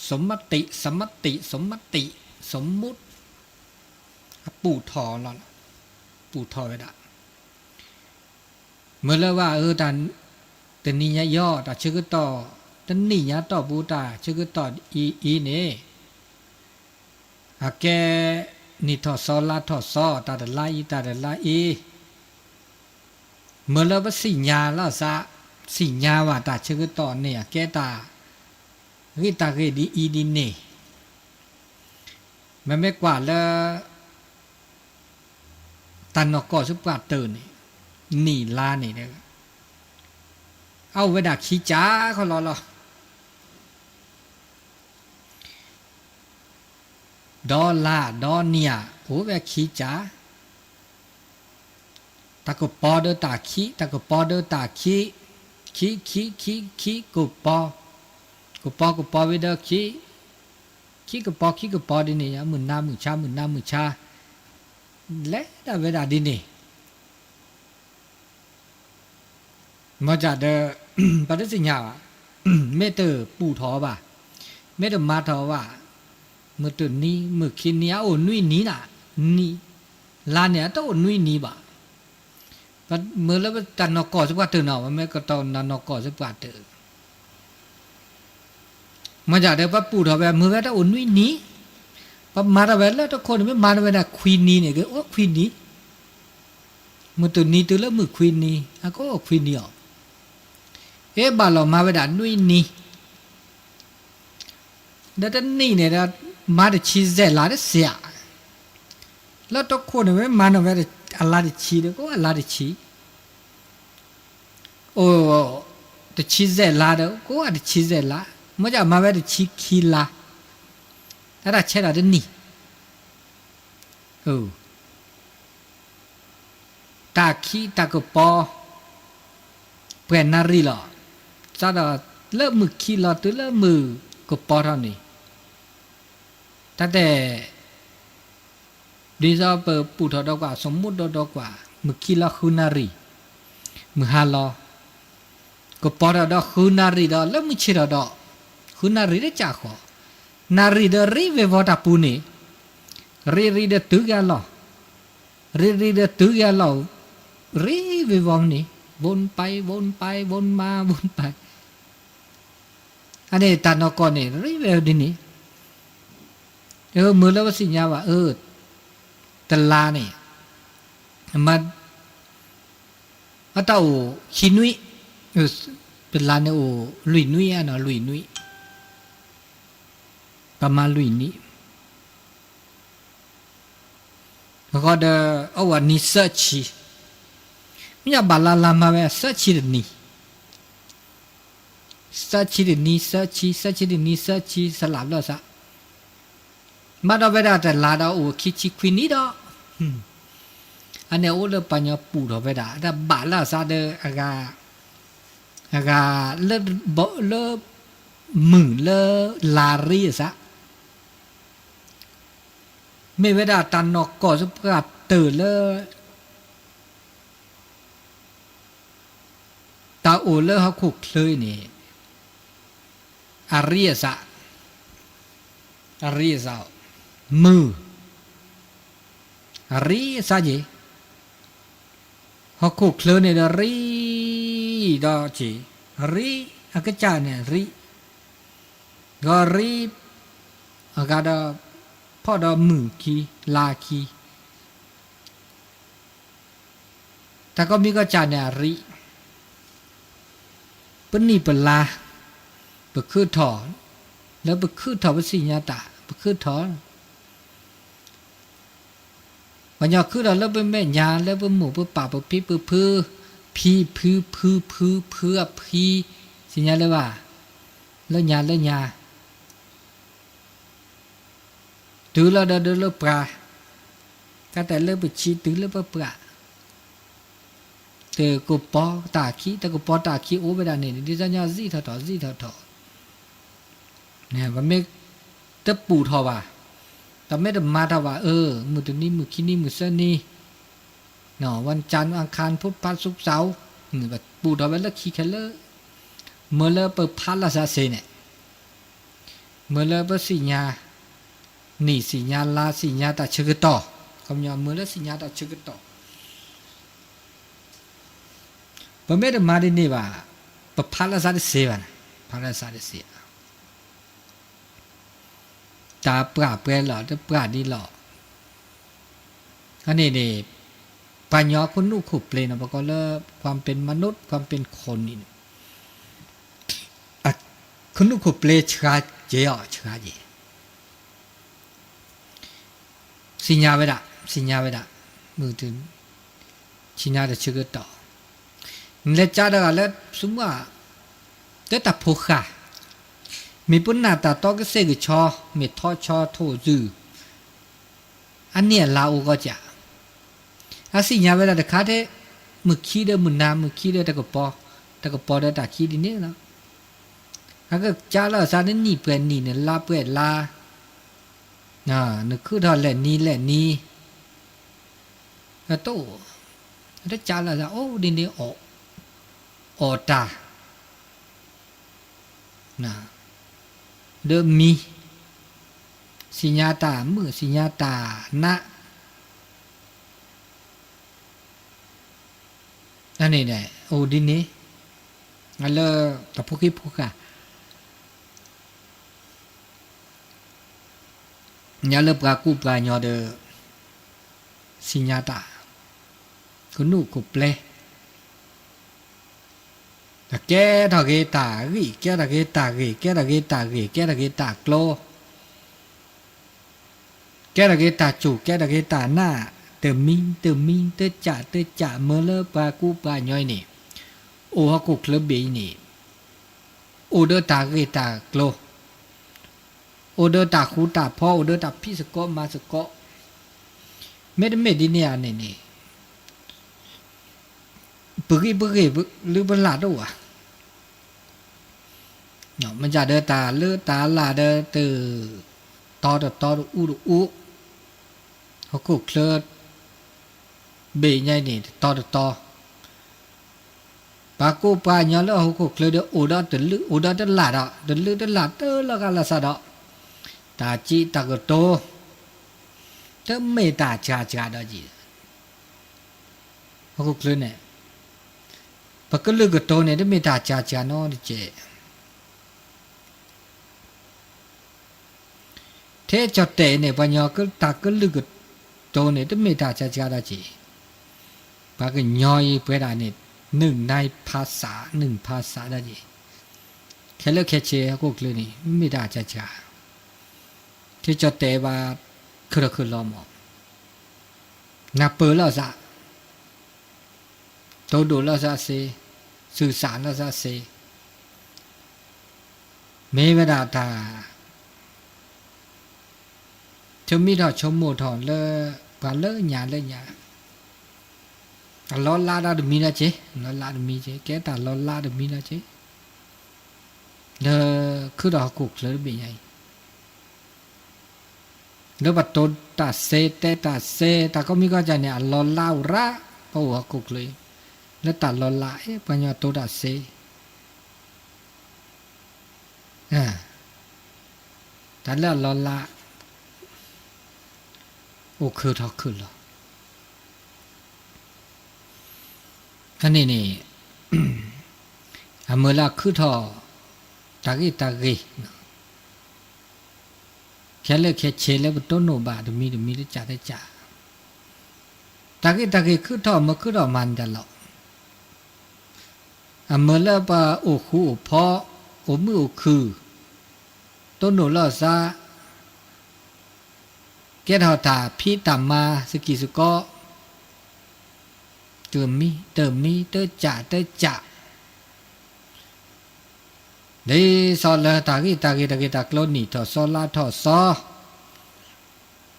สมมติ, สมมติ, สมมติ, สมมุติ, အပူၣ်ထီၣ်လီၤ, ပူၣ်ထီၣ်ဝဲဒၣ် မ့ၢ်လၢဘၣ်အၢ တၢ်တနံၤညါအံၤ တၢ်ဆၢကတီၢ်, တနံၤညါတီၢ်ပူၤတၢ်ဆၢကတီၢ်အံၤအံၤန့ၣ်, အကဲနံၣ်ထီၣ်စီလါထီၣ်စီ တၢ်တလါအံၤ တၢ်တလါအံၤ, မ့ၢ်လၢပသ့ၣ်ညါလီၤသး, သ့ၣ်ညါဘၣ်တၢ်ဆၢကတီၢ်န့ၣ် အကဲတၢ်ဂ့ၢ်တၢ်ဂ့ၢ်ဒ်အံၤဒ်န့ၣ်, မ့မ့ၢ်ကွၢ်လၢ တၢ်နီၢ်ကီၢ်ဆူပှၢ်တၢၢ်န့ၣ်, နံၣ်လါန့ၣ်, အအိၣ်ဝဲဒၣ်ခံကၠၢ်ခီလီၤလီၤ. ဒီးလါဒီးနံၣ်ဧါ, အိၣ်ဝဲခံကၠၢ်, တၢ်ကပီၤဒီးတၢ်ခံ, တၢ်ကပီၤဒီးတၢ်ခံ, ခံ, ခံ, ခံ, ခံ, ကပီၤ, ကပီၤ, ကပီၤဝဲဒီးခံ, ခံကပီၤ, ခံကပီၤဒ်န့ၣ်, မုၢ်နၤမုၢ်ဆါ, မုၢ်နၤမုၢ်ဆါ, လဲၤဒၣ်ဝဲဒၣ်ဒ်န့ၣ် မ့ၢ်ဒ်ဒီး, ပှၤတသ့ၣ်ညါဘၣ်, မ့ၢ်တပူၣ်ထီၣ်ဘၣ်, မ့ၢ်တမၤထီၣ်ဘၣ်, မုၢ်တနံၤ, မုၢ်ခံနံၤ, အအိၣ်နွံနံၤနၤ, နံၣ်, လါန့ၣ် အတအိၣ်နွံနံၤဘၣ်. မ့ၢ်လၢတၢ်နီၢ်ကီၢ်ဆူပှၢ်တၢၢ်နီၤ, မ့ၢ်ကတီၢ်နၤနီၢ်ကီၢ်ဆူပှၢ်တၢၢ် မ့ၢ်ဒ်ဒီး ပပူၣ်ထီၣ်ဝဲ မ့ၢ်ဝဲတအိၣ်နွံနံၤ, ပမၤထီၣ်ဝဲလၢတခိၣ်န့ၣ် မ့ၢ်မၤထီၣ်ဝဲဒၣ်ခွံနံၤန့ၣ် ကအိၣ်ခွံနံၤ, မုၢ်တနံၤတုၤလၢမုၢ်ခွံနံၤ အကအိၣ်ခွံနံၤအီၤ, အ့ ဘၣ်လီၤမၤဝဲဒၣ်နွံနံၤ, ဒီးတနံၣ်န့ၣ်ဒီး မၤတဆံစဲးလါတစဲး, လၢတခိၣ်န့ၣ် မ့ၢ်မၤထီၣ်ဝဲအလါတဆံဒီး ကအိၣ်အလါတဆံ အိၣ်တဆံစဲးလါဒီး ကအိၣ်အတဆံစဲးလါ, မ့ၢ်ဒ်မၤဝဲတဆံခံလါ, တၢ်တၢ်ဆဲးဒီးတနံၣ်, တၢ်ခံတၢ်ကပီၤ ပှဲၤနၣ်ရံၣ်လီၤ, စးဒီးလၢမုၢ်ခံလီၤတုၤလၢမုၢ်ကပီၤထီၣ်န့ၣ်, တၢ်တဲ ဒ်သိးပပူၣ်ထီၣ်ဒီးကွၢ် စမူဒီးဒီးကွၢ် မုၢ်ခံလီၤဃုနၣ်ရံၣ်, မုၢ်ဟါလီၤ, ကပီၤထီၣ်ဒီးဃုနၣ်ရံၣ်ဒီး လၢမုၢ်ဆ့ၣ်ထီၣ်ဒီး ဃုနၣ်ရံၣ်တကၢ်ဃီ, နၣ်ရံၣ်ဒီးရံၣ်ဝ့ၤဝီၤတၢ်ပူၤန့ၣ်, ရံၣ်ရံၣ်ဒီးတုၤက့ၤအလီၢ်, ရံၣ်ရံၣ်ဒီးတုၤက့ၤအလီၢ်, ရံၣ်ဝ့ၤဝီၤန့ၣ် ဝိုၣ်ပၢႆ ဝိုၣ်ပၢၢ် ဝိုၣ်မါ ဝိုၣ်ပၢၢ် အန့ၣ်တၢ်နီၢ်ကီၢ်န့ၣ် ရံၣ်ဝဲဒ်န့ၣ်, မ့ၢ်လၢပသ့ၣ်ညါဘၣ် အၢ တလါန့ၣ် အတၢ်အိၣ်ခံနွံ, တလါန့ၣ်အိၣ်လွံၢ်နွံဧါနီၤ လွံၢ်နွံ, ပမၤလွံၢ်နံၣ် အဃိဒီး အဝဲနံၣ်သၢဆံ, မ့ၢ်ညါဘၣ်လါလါမၤဝဲသၢဆံတနံၣ်, သၢဆံတနံၣ် သၢဆံ, သၢဆံတနံၣ် သၢဆံ စလၣ်ဘျီသး, မၤဒီးဝဲဒၣ်တလါဒီးအိၣ်ခံဆံခွံနံၣ်ဒီး, အန့ၣ်အိၣ်လၢပှၤကညီပူၣ်ထီၣ်ဝဲဒၣ် တၢ်ဘၣ်လၢအသးဒီး အဂၤ အဂၤ လၢ လၢ မုၢ်လၢလါရံအသး မ့ၢ်ဝဲဒၣ်တၢ်နီၢ်ကီၢ်သပှၢ်တၢၢ်လၢ တၢ်အိၣ်လၢဟီၣ်ခိၣ်ချၢအံၤန့ၣ် အရံအသး, အရံအသး, မုၢ် အရံအသးက့ၤ, ဟီၣ်ခိၣ်ချၢန့ၣ်ဒီးရံ, ဒီးက့ၤ, ရံ, အကစၢ်န့ၣ်ရံ, ဒီးရံ, အဂၤဒီး, ဖီၣ်ဒီးမုၢ်ခံ, လါခံ, တၢ်ကိးမံၤကိးကၠၢ်န့ၣ်အရံ, ပနံၣ်ပလါ, ပခုၣ်ထီၣ်, လၢပခုၣ်ထီၣ်ပသ့ၣ်ညါတၢ်, ပခုၣ်ထီၣ် ပှၤကညီခုၣ်ထီၣ်လၢပမဲာ်ညါ လၢပမိၢ်ပပၢ်ပဖံပဖု, ဖံဖုဖုဖုဖုအဖံ, သ့ၣ်ညါလၢဘၣ်, လၢညါလၢညါ, တုၤလီၤဒီးဒုးလၢပှၤ, တၢ်တဲလၢပဆံတုၤလၢပပှၤ တကပီၤတၢ်ခံ တကပီၤတၢ်ခံအိၣ်ဝဲဒၣ်န့ၣ် ဒ်သိးညီစံၣ်ထီၣ်ထီၣ်စံၣ်ထီၣ်ထီၣ်, ပမ့ၢ်တပူၤထီၣ်ဘၣ်, ပမ့ၢ်တမၤထီၣ်ဘၣ် အၢ မုၢ်တနံၤ မုၢ်ခံနံၤ မုၢ်သၢနံၤ, ဝၢ်နံၤ အၣ်ခါ ဖုၣ်ဖး စူးစး ပူၤထီၣ်ဝဲလၢခံခဲလၢာ်, မၢလၢပဖးလီၤစၢ်စ့န့ၣ်, မၢလၢပသ့ၣ်ညါ နံၣ်သ့ၣ်ညါလါ သ့ၣ်ညါတၢ်ဆၢကတီၢ်, ခီပညီမၢလၢသ့ၣ်ညါတၢ်ဆၢကတီၢ်, ပမ့ၢ်တမၤဒ်န့ၣ်ဘၣ်, ပဖးလီၤစၢ်တသ့ဘၣ်, ဖးလီၤစၢ်တသ့ဘၣ်. တၢ်ပှၢ်ပှဲၤလီၤ တပှၢ်ဒ်လီၤ. အန့ၣ်န့ၣ် ပှၤကညီခိၣ်နူာ်ခိၣ်ပျ့ၤန့ၣ် ပကိးလၢ ความเป็นมนุษย์ ความเป็นคน န့ၣ် ခိၣ်နူာ်ခိၣ်ပျ့ၤဆှါက့ၤအီၤ ဆှါက့ၤ သ့ၣ်ညါဝဲဒၣ် သ့ၣ်ညါဝဲဒၣ် မုၢ်တ ဆ့ညါတဆၢကတီၢ်, နလဲၤကၢ်ဒီးဂၤလၢ သုမုၢ် တၢ်တၢ်ဖိဃာ်, မ့ၢ်ပနၢ်တၢ်တီကစဲၣ်ကဆီ မ့ၢ်ထီဆီထိၣ်စု အနံၣ်အလါအိၣ်ဂီၢ်ကၢ်, အသ့ၣ်ညါဝဲဒၣ်တခါထဲ မုၢ်ခံဒီးမုၢ်နၤ မုၢ်ခံဒီးတကပီၤ, တကပီၤဒီးတၢ်ခံဒ်န့ၣ်လီၤ. အကကၢ်လီၤသးနနံၣ်ပှဲၤနံၣ် နလါပှဲၤလါ နခုၣ်ထီၣ်လဲၤနံၤလဲၤနံၤ, တအိၣ်, တကၢ်လီၤသးအိၣ်ဒ်န့ၣ် အီၣ်တၢ်, ဒီးမံ, သ့ၣ်ညါတၢ်မုာ် သ့ၣ်ညါတၢ်နး န့ၣ် အိၣ်ဒ်န့ၣ်, လၢတၢ်ဖိဃံဖိဃာ် ညါလၢပှၤကူပှၤကညီဒီး သ့ၣ်ညါတၢ် ကနူာ်ခိၣ်ပျဲ ကဲထီၣ်က့ၤတၢ်ဂံၢ် ကဲထီၣ်က့ၤတၢ်ဂ့ၤ ကဲထီၣ်က့ၤတၢ်ဂ့ၤ ကဲထီၣ်က့ၤတၢ်ကျိ ကဲထီၣ်က့ၤတၢ်စူၢ် ကဲထီၣ်က့ၤတၢ်နး တမံတမံ တကးတကး မၢလၢပှၤကူပှၤကညီအံၤန့ၣ် အိၣ်ဟီၣ်ခိၣ်ချၢဘ့ၣ်အံၤန့ၣ် အိၣ်ဒီးတၢ်ဂ့ၢ်တၢ်ကျိၤ အိၣ်ဒီးတၢ်ဃူတၢ်ဖိး အိၣ်ဒီးတၢ်ဖံးသကိးမၤသကိး မ့တမ့ၢ်ဒ်န့ၣ်ဧါန့ၣ်န့ၣ် ပဂံၢ်ပဂ့ၢ် လုၢ်ပလၢ်တအိၣ်ဧါ. မ့ၢ်ဒ်ဒီးတၢ်လၢတၢ်လၢ်ဒီးတတီတတီ တအူတအူ ဟီၣ်ခိၣ်ချၢ ဘ့ၣ်ညါအံၤန့ၣ် တတီတတီ ပှၤကူပှၤကညီလၢဟီၣ်ခိၣ်ချၢဒီး အိၣ်ဒီးတလုၢ် အိၣ်ဒီးတလၢ်ဒီး တလုၢ်တလၢ်တလီၤဂာ်လၢ်စးဒီး တၢ်စံးတၢ်ကတိၤ တမ့ၢ်တၢ်စှၤစှၤဒီးက့ၤ ဟီၣ်ခိၣ်ချၢန့ၣ် ပကလုၢ်ကတိၤန့ၣ် တမ့ၢ်တၢ်စှၤစှၤနီတကဲး ထဲကၠီၣ်တဲာ်န့ၣ် ပှၤကညီတၢ်ကလုၢ်ကတိၤန့ၣ် တမ့ၢ်တၢ်စှၤစှၤဒီးက့ၤ ပှၤကညီအံၤပှဲၤဒၣ်န့ၣ် နုၢ်နါဖးစး နုၢ်ဖးစးဒီးက့ၤ ခဲလၢာ်ခဲဆ့ဟီၣ်ခိၣ်ချၢန့ၣ် မ့ၢ်တၢ်စှၤစှၤ ထဲကၠီၣ်တဲာ်ဘၣ် ခုၣ်ထီၣ်ခုၣ်လီၤမး နၢ်ပၢၢ်လီၤသး တိၢ်ဒိၣ်လီၤသးစ့, သုးစၢ်လီၤသးစ့, မ့ၢ်ဝဲဒၣ်တၢ် ဆိမိၣ်ထီၣ်ဆိကမိၣ်ထီၣ်လၢ ပှၤလၢညါလၢညါ, အလီၤလးဒီးတမံၤလီၤက့ၤ, လီၤလးတမံၤက့ၤ, ကဲတၢ်လီၤလးတမံၤလီၤက့ၤ, လၢခုၣ်ထီၣ်ဟီၣ်ခိၣ်ချၢတဘ့ၣ်ညါအံၤ လၢပှၤတိၤတၢ်စ့တဲတၢ်စ့ တၢ်ကိးမံၤကိးကၢန့ၣ် အလီၤလးအိၣ်ရၣ် ပအိၣ်ဟီၣ်ခိၣ်ချၢအံၤ, လၢတၢ်လီၤလးအံၤ ပှၤကညီတိၤတၢ်စ့ တၢ်လၢအလီၤလး အိၣ်ခုၣ်ထီၣ်ခုၣ်လီၤ အန့ၣ်န့ၣ် အမၢလၢအခုၣ်ထီၣ် တၢ်ဂ့ၢ်တၢ်ဂ့ၤ ခဲလၢာ်ခဲဆ့လၢပတိၢ်နီၣ်ဘၣ်တမံၤတမံၤတကးတကး, တၢ်ဂ့ၢ်တၢ်ဂ့ၤခုၣ်ထီၣ်မ့ၢ်ခုၣ်ထီၣ်မၤန့ၢ်တၢ်လီၤ. အမၢလၢပှၤအိၣ်ဃူအိၣ်ဖိး, အိၣ်မုာ်အိၣ်ခုၣ်, တိၢ်နီၣ်လီၤသး ကဲထီၣ်တၢ်ဖံးတၢ်မၤသကံၢ်သကိး, တမံၤတမံၤ တကးတကး, ဒ်သိးလၢတၢ်ဂ့ၢ်တၢ်ဂ့ၤတၢ်ဂ့ၢ်တၢ်ကျိၤနံၣ်ထီၣ်သီလါထီၣ်သီ,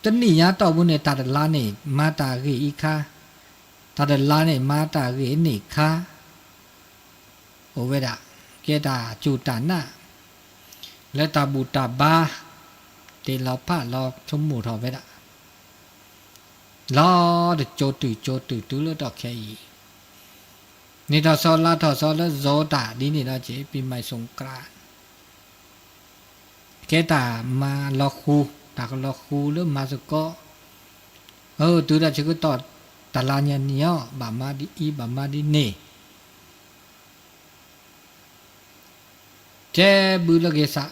တနံၣ်ညါတီၢ်ပူၤန့ၣ် တၢ်တလါန့ၣ် မၤတၢ်ဂ့ၤအံၤခါ, တၢ်တလါန့ၣ် မၤတၢ်ဂ့ၤန့ၣ်ခါ အိၣ်ဝဲဒၣ် ကဲတၢ်စူၢ်တၢ်နာ် လၢတၢ်ဘူၣ်တၢ်ဘါ တ့ၢ်လီၤဖးလီၤဆိကမိၣ်ထီၣ်ဝဲဒၣ် လီၤတကၠိတုၤကၠိတုၤတုၤလၢတီၢ်ခဲအံၤ, နံၣ်ထီၣ်စီၤလါထီၣ်စီၤလၢယီၤတၢ်ဒ်န့ၣ်ဒီးက့ၤ ပံၤမၤစူၣ်ကြၢး ကဲတၢ်မၤလီၤဃူ, တၢ်ကလီၤဃူလၢမၤသကိး, အၢ တုၤဒီးဆၢကတီၢ် တလါညါန့ၣ်အီၤ ဘၣ်မၤဒ်အံၤ ဘၣ်မၤဒ်န့ၣ် ကဲဘုလၢက့ၤသး,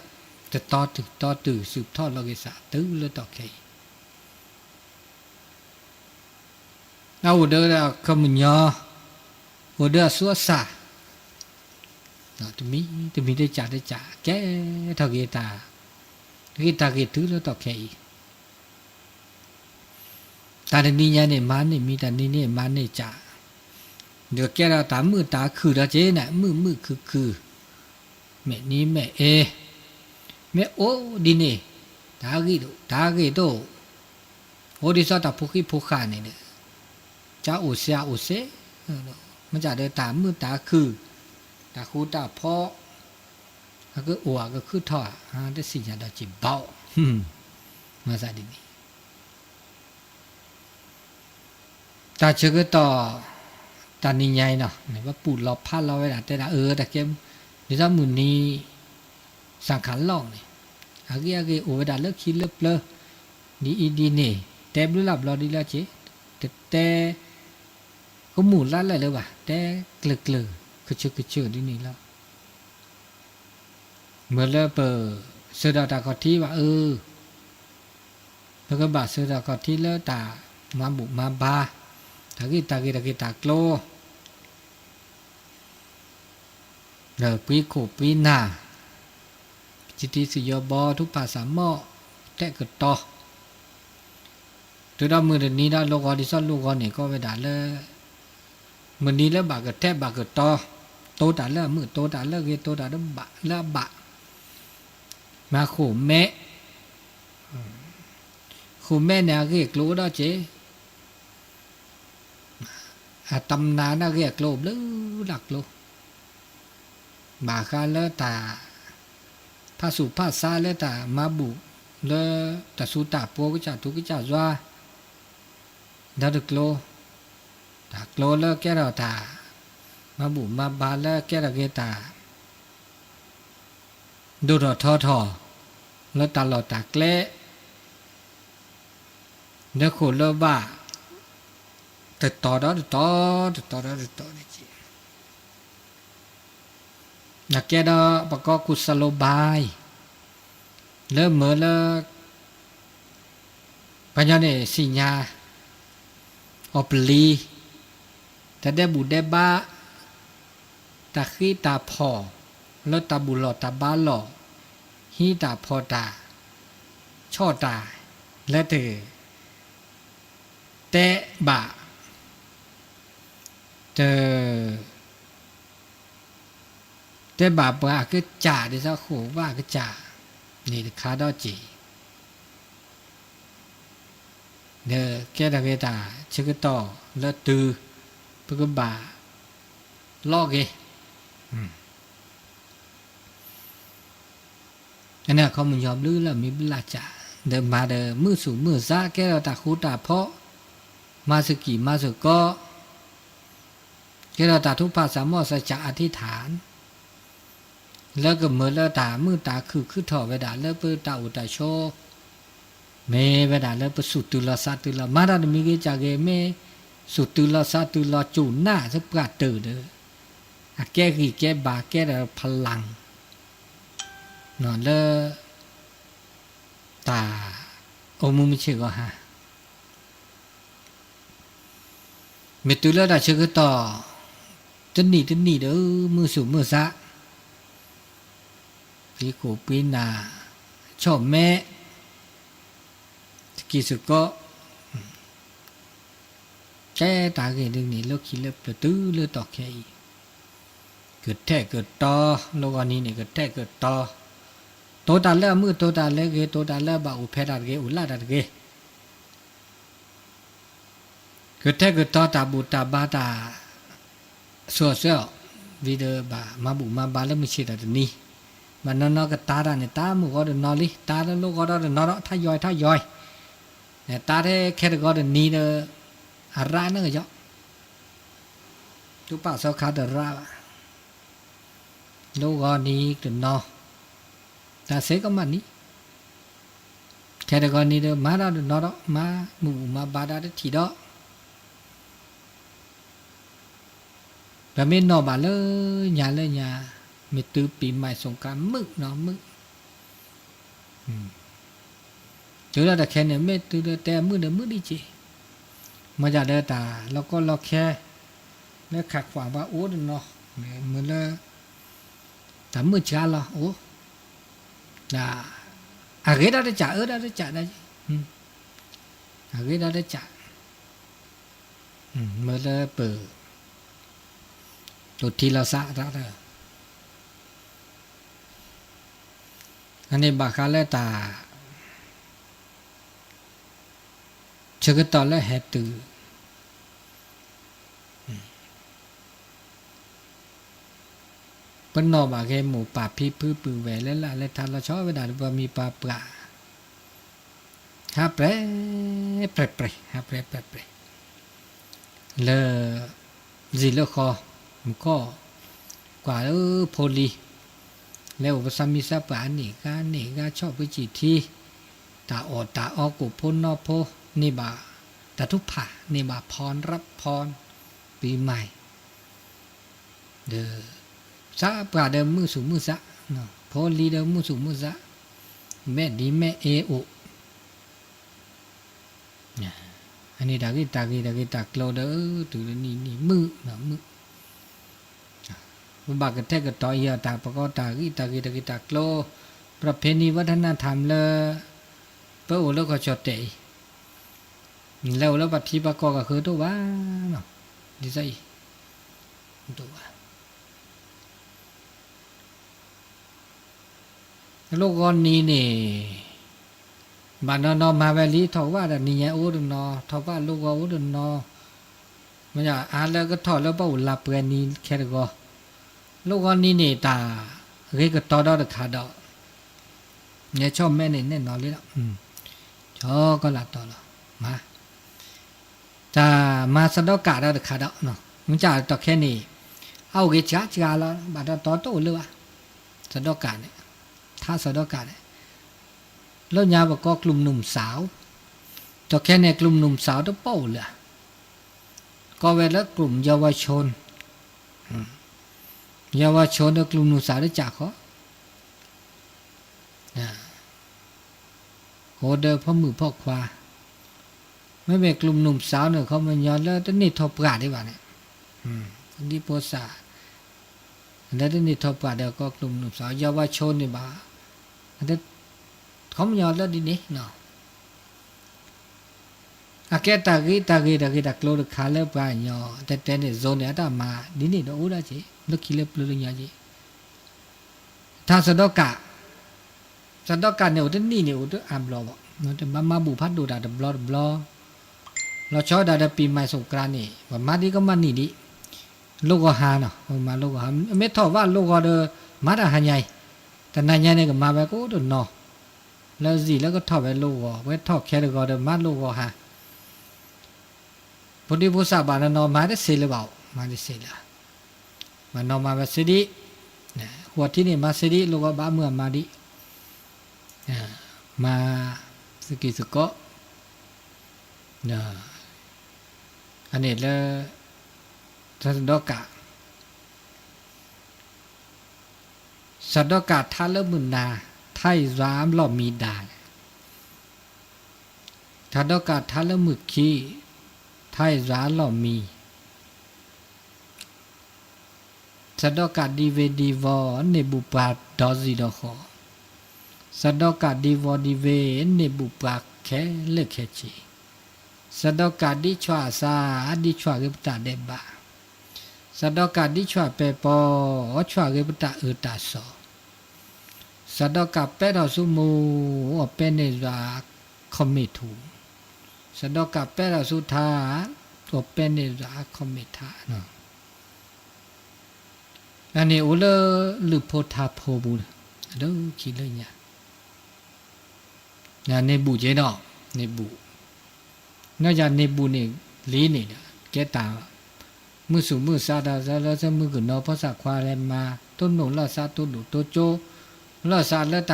တတီၤတုၤတီၤတုၤ စုၣ်ထီၣ်လီၤက့ၤသး တုၤလၢတီၢ်ခဲအံၤ, အအိၣ်ဒီးအခီပညီ, အိၣ်ဒီးအဆူအဆါ, တမံၤတမံၤတကးတကး ကဲထီၣ်က့ၤတၢ်ဂ့ၢ်တၢ်ဂ့ၢ်တုၤလၢတီၢ်ခဲအံၤ တၢ်တနံၤညါန့ၣ် မၤန့ၢ်မံၤ တၢ်နံၤန့ၣ် မၤန့ၢ်ကး, ဒီးကဲထီၣ်တၢ်မုာ်တၢ်ခုၣ်ဒီးက့ၤန့ၣ် မုာ်မုာ်ခုၣ်ခုၣ်, မဲာ်နံၤမဲာ်အ့, မ့ၢ်အိၣ်ဒ်န့ၣ် တၢ်ဂ့ၢ်တအိၣ်, တၢ်ဂ့ၢ်တအိၣ်, အိၣ်ဒ်သိးတၢ်ဖိဃံဖိဃာ်န့ၣ်ဒီး ကအိၣ်စ့အိၣ်စ့, မ့ၢ်ကဒီးတၢ်မုာ်တၢ်ခုၣ်, တၢ်ဃူတၢ်ဖိး, အကအိၣ်အကခုၣ်ထီၣ်, တသ့ၣ်ညါဒီးက့ၤဘၣ်, မၤသးဒ်န့ၣ် တၢ်ဆၢကတီၢ် တၢ်နံၤညါအံၤနီၤ ပပူၣ်လီၤဖးလီၤဝဲဒၣ် တဲဒၣ်အၢ တၢ်ကဲ ဒ်သိးမုၢ်နံၤ စၣ်ခးလီၢ်န့ၣ် အဂ့ၢ်အဂ့ၢ်အိၣ်ဝဲဒၣ်လၢခံလၢပျၢၤ ဒ်အံၤဒ်န့ၣ် တဲဘျုးလၢဘျီဒ်လၢက့ၤ တတဲ ကမူၣ်လၢ်လၢ်လၢၤဘၣ် တဲကျၢၤကျၢၤ ကဆၢကဆၢဒ်န့ၣ်လီၤ. မ့ၢ်လၢပစၢၤဒီးတၢ်ခီၣ်ထံးဘၣ်အၢ, ပကဘၣ်စၢၤတၢ်ခီၣ်ထံးလၢတၢ်မၤဘူၣ်မၤဘါ, တၢ်ဂ့ၢ်တၢ်ဂ့ၢ်တၢ်ဂ့ၢ်တၢ်ကျိၤ, ဒီးပှ့ၤခိၣ်ပှ့ၤနၢ်, ပစံးတံၤစံးယီၤဘီ ထူဖၣ်စၢ်မီၣ် ထဲးကတီၤ တုၤဒီးမုၢ်တနံၤဒီး လိၣ်ဂီၤဒ်သိးလိၣ်ဂီၤန့ၣ် ကီဝဲဒၣ်လၢ မုၢ်နံၤလၢဘၣ်ကထဲးဘၣ်ကတီၤ, တိၤတၢ်လၢအမုာ် တိၤတၢ်လၢအဂ့ၤ တိၤတၢ်လၢအဘၣ်, မၤဃိာ်မဲာ်, ဃိာ်မဲာ်န့ၣ်အဂ့ၢ်အကျိၤအိၣ်ဒီးက့ၤ အတမနၤန့ၣ်ဂ့ၢ်အကျိၤအိၣ်ဘျုးလၢ်ကျိၤ, ဘၣ်ဃးလၢတၢ် ဖးဆူၣ်ဖးဆါလၢတၢ်မၤဘူၣ်လၢတၢ်ဆူးတၢ်ပှီၤ ကစၢ်ထူကစၢ်ယွၤ ဒီတကျိၤ, တၢ်ကျိၤလၢကဲထီၣ်တၢ် မၤဘူၣ်မၤဘါလၢကဲထီၣ်က့ၤတၢ် ဒိၣ်ထီၣ်ထီထီၣ် လၢတၢ်လီၢ်တၢ်ကျဲ လၢဃိာ်လၢဘၣ် တတီၤဒီးတတီၤ တတီၤဒီးတတီၤန့ၣ်က့ၤ နကဲဒီးပကီၢ်ခိၣ်စလိဘါအံၤ လၢမၢလၢ ပှၤကညီန့ၣ် သ့ၣ်ညါ အီၤပလံၤ တၢ်ဒဲးဘူၣ်ဒဲးဘါ တၢ်ဃ့တၢ်ဖီၣ် လၢတၢ်ဘူၣ်လီၢ်တၢ်ဘါလီၢ် ဟံးတၢ်ဖီၣ်တၢ် ဆီၣ်တၢ် လၢတ တဲဘၣ် တ တဲဘၣ်ပှၤအကစၢ် ဒ်သိးဃိာ်ဘၣ်အကစၢ် န့ၣ်တခါဒီးက့ၤ ဒီးကဲထီၣ်က့ၤတၢ်ဆၢကတီၢ်လၢတုၤ ပကဘၣ် လီၤက့ၤ အန့ၣ်အခီပညီဘျုးလၢမံၤဘျုးလၢ်ကၢ် ဒီးမၤဒီးမုာ်ဆူၣ်မုာ်စါ ကဲထီၣ်တၢ်ဃူတၢ်ဖိး မၤစကံၢ်မၤစကီး ကဲထီၣ်တၢ်ထူးဖးစၢ်မီၢ်စၢ်ကၢ်အထံထၣ် လၢကမၢလၢတၢ်မုာ်တၢ်ခုၣ်ခုၣ်ထီၣ်ဝဲဒၣ်လၢပတၢ်အိၣ်တၢ်ဆိး မ့ၢ်ဝဲဒၣ်လၢပစူၢ်တုၤလီၤသးတုၤလီၤ မၤတၢ်တမံၤဂ့ၤကၢ်ဂ့ၤ မ့ၢ်စူၢ်တုၤလီၤသးတုၤလီၤစူၢ်နာ်သပှၢ်တၢၢ်ဒီး အကဲဂံၢ်ကဲဘါကဲဒီးဖလၢ် လၢ တၢ်အိၣ်မူမုၢ်ဆ့ၣ်ဂီၤဟါ မ့ၢ်တုၤလၢတၢ်ဆၢကတီၢ် တနံၣ်တနံၣ်ဒီး မုာ်ဆူၣ်မုာ်စး ပှ့ၤခိၣ်ပှ့ၤနၢ် ဆီၣ်မဲာ် စကံၢ်စကီး ကဲတၢ်ဂ့ၢ်ဒ်န့ၣ်လၢခံလၢပျၢၤတုၤလၢတီၢ်ခဲအံၤ ကထဲးကတီၤ လီၢ်ဂီၤနံၤန့ၣ် ကထဲးကတီၤ တိၤတၢ်လၢအမုာ် တိၤတၢ်လၢအဂ့ၤ တိၤတၢ်လၢအဘၣ်အိၣ်ဖဲတၢ်တဂ့ၤ အိၣ်လၢတၢ်တဂ့ၤ ကထဲးကတီၤတၢ်ဘူၣ်တၢ်ဘါတၢ် စိၤစိၤ ဝံၤဒီးဘၣ်မၤဘူၣ်မၤဘါလၢမုၢ်ဆ့ၣ်တၢ်တနံၤ ဘၣ်နီၢ်နီၢ်ကတၢ်တၢ်န့ၣ် တၢ်မုၢ်ဂီၤတနီၤလံ, တၢ်လၢလိၣ်ဂီၤဒီးတနီၤဒီး ထါယွၤထါယွၤ, တၢ်ထဲခဲတဂီၤတနံၤဒီး အရၣ်န့ၣ်ကယီ, တူၢ်ပာ်စီခါတရၣ်ဘၣ်, လိၣ်ဂီၤနံၤတနီၤ, တၢ်စ့ကမၣ်နံၤ, ခဲတဂီၤနံၤဒီး မၤတၢ်တနီၤဒီး မၤမုာ်မၤဘါတၢ်တထံၣ်ဒီး ပမ့ၢ်နီၢ်ဘၣ်လၢညါလၢညါ, မ့ၢ်တုၤပံၤမၤ สงกรานต์ မုာ်နီၤမုာ်, တုၤဒၣ်တခဲန့ၣ် မ့ၢ်တုၤဒီးတဲမုာ်ဒီးမုာ်ဒံးက့ၤ, မ့ၢ်ဒၣ်ဒီးတၢ်လီၢ်ကီလီၢ်ခဲ လၢခးကွၢ်ဘၣ်အိၣ်တနီၤ, မ့ၢ်လၢ တၢ်မုာ်စှၤလီၤအိၣ်, ဒ် အဂ့ၤဒီးတကး အၢဒီးတကးဒၣ်, အဂ့ၤဒီးတကး, မ့ၢ်လၢပ တိၢ်ထံလီၤစးတၢ်, အန့ၣ်ဘၣ်ဃးလၢတၢ် ဆၢကတီၢ်လၢဟဲတုၤ ပနီၢ်ဘၣ်ဂ့ၤ မိၢ်ပၢ်ဖံဖုပုၢ်ဝဲၢ်လၢလၢ်လၢထါလီၤဆီဝဲဒၣ်ဒီးပှၤမံၤပှၤပှၢ် ဟးပြဲးပြဲးပြဲး ဟးပြဲးပြဲးပြဲး လၢ စံာ်လၢဃီ မူကီၢ် ကွၢ်လၢဖိလံၤ လၢအိၣ်ပသးမံသးပှၢ်န့ၣ် ဂၤန့ၣ်ဂၤဆီၣ်ပှၤစံၣ်ထံ တၢ်အီၣ်တၢ်အီကိၣ်ဖိနီဖိ န့ၢ်ဘၣ် တၢ်ထုကဖၣ် န့ၢ်ဘၣ်ဖီ รับพร ပံၤမၤ ဒီး သးပှၢ်ဒီးမုာ်သူၣ်မုာ်သး ဖိလံၤဒီးမုာ်သူၣ်မုာ်သး မဲာ်ဒံမဲာ်အ့အိၣ် အန့ၣ်တၢ်ဂ့ၢ်တၢ်ဂ့ၤတၢ်ဂ့ၢ်တၢ်ကျိၤဒီး တုၤလၢနံၣ်နံၣ်မုာ်နီၤမုာ် ပဘၣ်ကထဲကတီၤအံၤအတၢ်ပကီတၢ်ဂ့ၢ် တၢ်ဂ့ၢ်တၢ်ဂ့ၢ်တၢ်ကျိၤ ประเพณีวัฒนธรรม လၢ ပအိၣ်လၢကီၢ်ကၠီၣ်တဲာ်အံၤ လဲၤအိၣ်လၢပှၤထံပှၤကီၢ်ကဃၢၤတအိၣ်ဘၣ်နီၤ ဒ်သိးအံၤ တအိၣ်ဘၣ် လိၣ်ဂီၤနံၤန့ၣ် ဘၣ်နီၢ်နီၢ်မၤဝဲလံ ထီၣ်ဝၣ်ဒီးနံၤညါအိၣ်တနီၤ ထီၣ်ဝၣ်လိၣ်ဂီၤအိၣ်တနီၤ မ့ၢ်အါလၢကထီၣ်လၢပအိၣ်လါပှဲၤနံၤခဲတဂီၤ လိၣ်ဂီၤနံၤန့ၣ် တၢ်ဂ့ၤကတီၤဒီးတခါဒီး နဲဆီၣ်မဲန့ၣ်နဲၣ်နီၤလံလီၤ ဆီကီၢ်လၢတီၤလီၤ မၤ တၢ်မၤသဒီကၣ်ဒီးတခါဒီး မ့ၢ်ကတီၢ်ခဲန့ၣ် အအိၣ်ဂ့ၤစှၤစှၤလီၤ ဘၣ်ဒီးတီတအိၣ်လၢၤဘၣ် သဒီကၣ်န့ၣ် ထါသဒီကၣ်န့ၣ် လၢညါပကိး กลุ่มหนุ่มสาว တီၢ်ခဲန့ၣ် กลุ่มหนุ่มสาว တပိာ်အိၣ်လၢၤ ကိးဝဲလၢ กลุ่มเยาวชน เยาวชน ဒီး กลุ่มหนุ่มสาว တကးဃီ အိၣ်ဒီးဖိမုၣ်ဖိခွါ မ့မ့ၢ် กลุ่มหนุ่มสาว န့ၣ် ခီပညီလၢတန့ၢ်ထီၣ်ပှၢ်ဒံးဘၣ်န့ၣ် ဒ်ဖိသၣ် လၢတန့ၢ်ထီၣ်ပှၢ်ဒီးကိး กลุ่มหนุ่มสาว เยาวชน န့ၣ်ဘၣ် ခီပညီလၢဒ်န့ၣ် အကဲတၢ်ဂ့ၢ်တၢ်ဂ့ၢ်တၢ်ဂ့ၢ်တၢ်ကျိၤတခါလၢပှၤကညီ တဲတဲန့ၣ် zone န့ၣ် အတၢ်မၤဒ်န့ၣ်ဒီးအိၣ်ဒၣ်က့ၤ လၢခံလၢပျၢၤလၢညါက့ၤ ထါသဒီကၣ် သဒီကၣ်န့ၣ်အိၣ်တနံၣ်န့ၣ် အိၣ်တအါဘျီဘၣ် တဘၣ်မၤဘူၣ်ဖးဒိၣ်တၢ်တဘျီတဘျီ လီၤဆီဒၣ်ဒီးပံၤမၤ สงกรานต์ န့ၣ် ပမၤဒ်ကမၣ်နံၣ်ဒံး လိၣ်ဂီၤဟါနီၤ ပမၤလိၣ်ဂီၤဟါ မ့ၢ်ထီၣ်ဝၣ်လိၣ်ဂီၤဒီး မၤတၢ်ဟါညါအံၤ တနၤညါန့ၣ် ကမၤဝဲကိးတနီၤ လၢစံာ်လၢကထီၣ်ဝဲလိၣ်ဂီၤ ဝဲထီၣ်ခဲတဂီၤဒီးမၤလိၣ်ဂီၤဟါ ဖိဒံဖိသၣ်ဘၣ်နီၢ်နီၢ်မၤတသ့လၢၤဘၣ်အိၣ် မၤတသ့လၢၤ ဘၣ်နီၢ်မၤဝဲသ့ဒံး ဃိးထံၣ်န့ၣ် မၤသ့ဒံး လိၣ်ဂီၤဘၣ်မုာ်အမၤဒံး မၤသကံၢ်သကိး အန့ၣ်လၢ သဒီကၣ် သဒီကၣ်ထါလၢမုၢ်နၤ ထါအံၤယွၤအလီၢ်မံၤဒၣ် သဒီကၣ်ထါလၢမုၢ်ခံ ထါအံၤယွၤအလီၢ်မံၤ သဒီကၣ်ဒံဝ့ၤဒံဝီၤ န့ၢ်ဘူၣ်ပှၤဒီးစံၣ်ဒီးဃီ သဒီကၣ်ဒံဝီၤဒံဝ့ၤ န့ၢ်ဘူၣ်ပှၤခဲလၢာ်ခဲဆ့ သဒီကၣ်ဒ်ဆွၣ်အသး ဒ်ဆွၣ်ဂ့ၤပတၢ်ဒဲးဘး သဒီကၣ်ဒ်ဆွၣ်ပဲာ်ပီၤ ဆွၣ်ဂ့ၤပတၢ်အၢတၢ်သီ သဒီကၣ်ပဲထီၣ်ဆူမူ အီၣ်ပဲန့ၢ်ယွၤခီၣ်မ့ၢ်ထူ သဒီကၣ်ပဲထီၣ်ဆူထါ အီၣ်ပဲန့ၢ်ယွၤခီၣ်မ့ၢ်ထါ အန့ၣ်အိၣ်လၢလုၢ်ဖိထါဖိပူၤ အဒိခံလၢညါ န့ၢ်ဘူၣ်က့ဒီး န့ၢ်ဘူၣ်, နီၢ်ယၤန့ၢ်ဘူၣ်န့ၣ် လံန့ၣ်ဒီး ကဲတၢ် မုၢ်ဆူၣ်မုၢ်ဆါဒီး လၢသၢမုၢ်ကနီၤ ဖီၣ်စးခွါလဲၤမၤ တိၢ်နီၣ်လိာ်သး တိၢ်ဒိၣ်တိၢ်ကၠိ လိာ်သးလၢတၢ်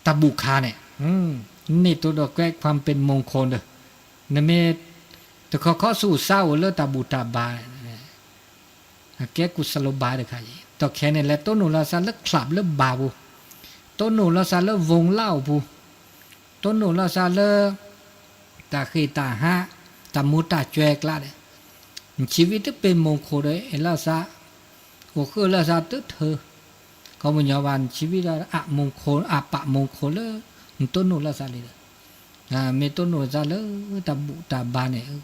တၢ်ဘူၣ်ခါန့ၣ် န့ၢ်တိၢ်ဒီးကွဲ ความเป็นมงคล ဒီး နမ့ၢ် တခီခီဆူၣ်စါအိၣ်လၢတၢ်ဘူၣ်တၢ်ဘါ အကဲကူၣ်စလိဘါတခါအံၤ ဒီးခဲန့ၣ် လဲၤတိၢ်နီၣ်လိာ်သးလၢ club လၢ bar ပူၤ, တိၢ်နီၣ်လိာ်သးလၢ ဝူလၢအိၣ်ပူၤ, တိၢ်နီၣ်လိာ်သးလၢ တၢ်ဃ့ၢ်တၢ်ဟါ တၢ်မူၤတၢ်စှဲၤကျါဒီး နဆံးဝံတပ့ၤမူခိၣ်ဒီး အဲၣ်လိာ်သး အိၣ်ဃုာ်လိာ်သးတထၢ ကီမညီဘၣ် နဆံးဝံဒီး အပာ်မူခိၣ်လၢ နတိၢ်နီၣ်လိာ်သးလံဒီး မ့ၢ်တိၢ်နီၣ်လိာ်သးလၢ တၢ်ဘူၣ်တၢ်ဘါန့ၣ်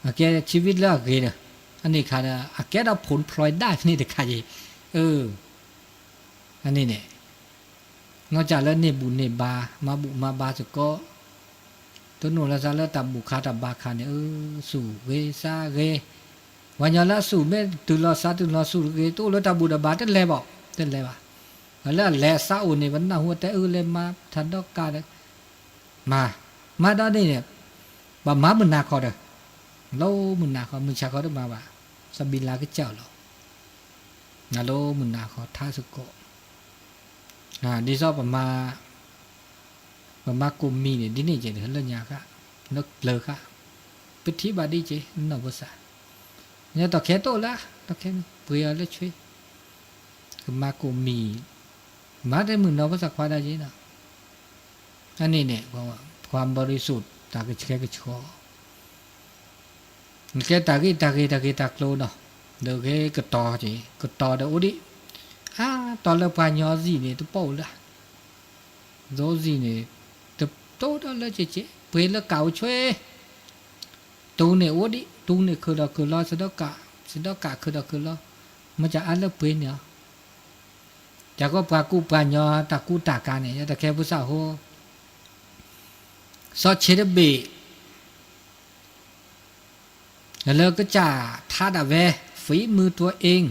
အကဲဆံးဝံလၢအဂ့ၤဒီး အန့ၣ်ခါဒီး အကဲဒီး ผลพลอยได้ န့ၣ်တခါအံၤ အန့ၣ်န့ၣ် နီၢ်ကၢ်လၢန့ၢ်ဘူၣ်န့ၢ်ဘါ မၤဘူၣ်မၤဘါစ့ၢ်ကီး တိၢ်နီၣ်လိာ်သးလၢတၢ်ဘူၣ်ခါတၢ်ဘါခါန့ၣ် ဆူၣ်ဂ့ၤစါဂ့ၤ, ပှၤကညီလၢအဆူၣ်မ့ၢ်တုၤလီၤစါတုၤလီၤဆူၣ်ဂ့ၤ တအိၣ်လၢတၢ်ဘူၣ်တၢ်ဘါတလဲၤဘၣ် တလဲၤဘၣ်, လၢအလဲၤအစါအိၣ်န့ၣ် ပနၢ်ဟူတဲအၢလဲၤမၤထးဒီကးဒီး မၤ, မၤဒီးန့ၣ်န့ၣ် ဘၣ်မၤမုၢ်နၤခီဒီး လီၤမုၢ်နၤခီ မုၢ်ဆါခီတမၤဘၣ်, သဘံၣ်လၤကစၢ်လီၤ, လီၤမုၢ်နၤခီထါစ့ၢ်ကီး, ဒ်သိးပမၤ ပမၤကိးမံၤန့ၣ် ဒ်န့ၣ်ကဲ လၢညါဃၣ် လၢပျၢၤဃၣ်, ပထံၣ်ဘၣ်ဒ်ကဲ နီၢ်ဖိသၣ်, ညါတီၢ်ခဲတအိၣ်လၢ တီၢ်ခဲန့ၣ် ပှ့ၤအီၤလၢဆွ့ ကမၤကိးမံၤ, မၤတမုၢ်နီၢ်ဖိသၣ်ခွါဒၣ်က့နီၤ, အန့ၣ်န့ၣ် ပှၤဘီဒုးစိၣ် တၢ်ကဆှဲကဆှီ ကဲတၢ်ဂ့ၢ်တၢ်ဂ့ၢ်တၢ်ဂ့ၢ်တၢ်ကျိၤနီၤ, ဒီးဂ့ၤကတီၤက့ၤ ကတီၤဒီးအိၣ်ဒံး, အါ တီၤလၢပှၤကညီအံၤန့ၣ် တပိာ်လၢ ဒိးစံးန့ၣ် တတိဒီးလၢကကဲ ပှ့ၤလၢကးအိၣ်ဆွဲ, တူန့ၣ်အိၣ်ဒံး တူန့ၣ်ခုၣ်ဒီးခုၣ်လီၤ စဒီကး စဒီကးခုၣ်ဒီးခုၣ်လီၤ, မ့ၢ်ကအါလၢပှ့ၤန့ၣ်အီၤ, ယကီပှၤကူပှၤကညီတၢ်ကူတၢ်ကၤန့ၣ် ယတခဲဖိသၣ်ဟိ စီၤဆံးတဘ့ၣ် လၢကစၢ်ထါဒၣ်ဝဲ ฝีมือตัวเอง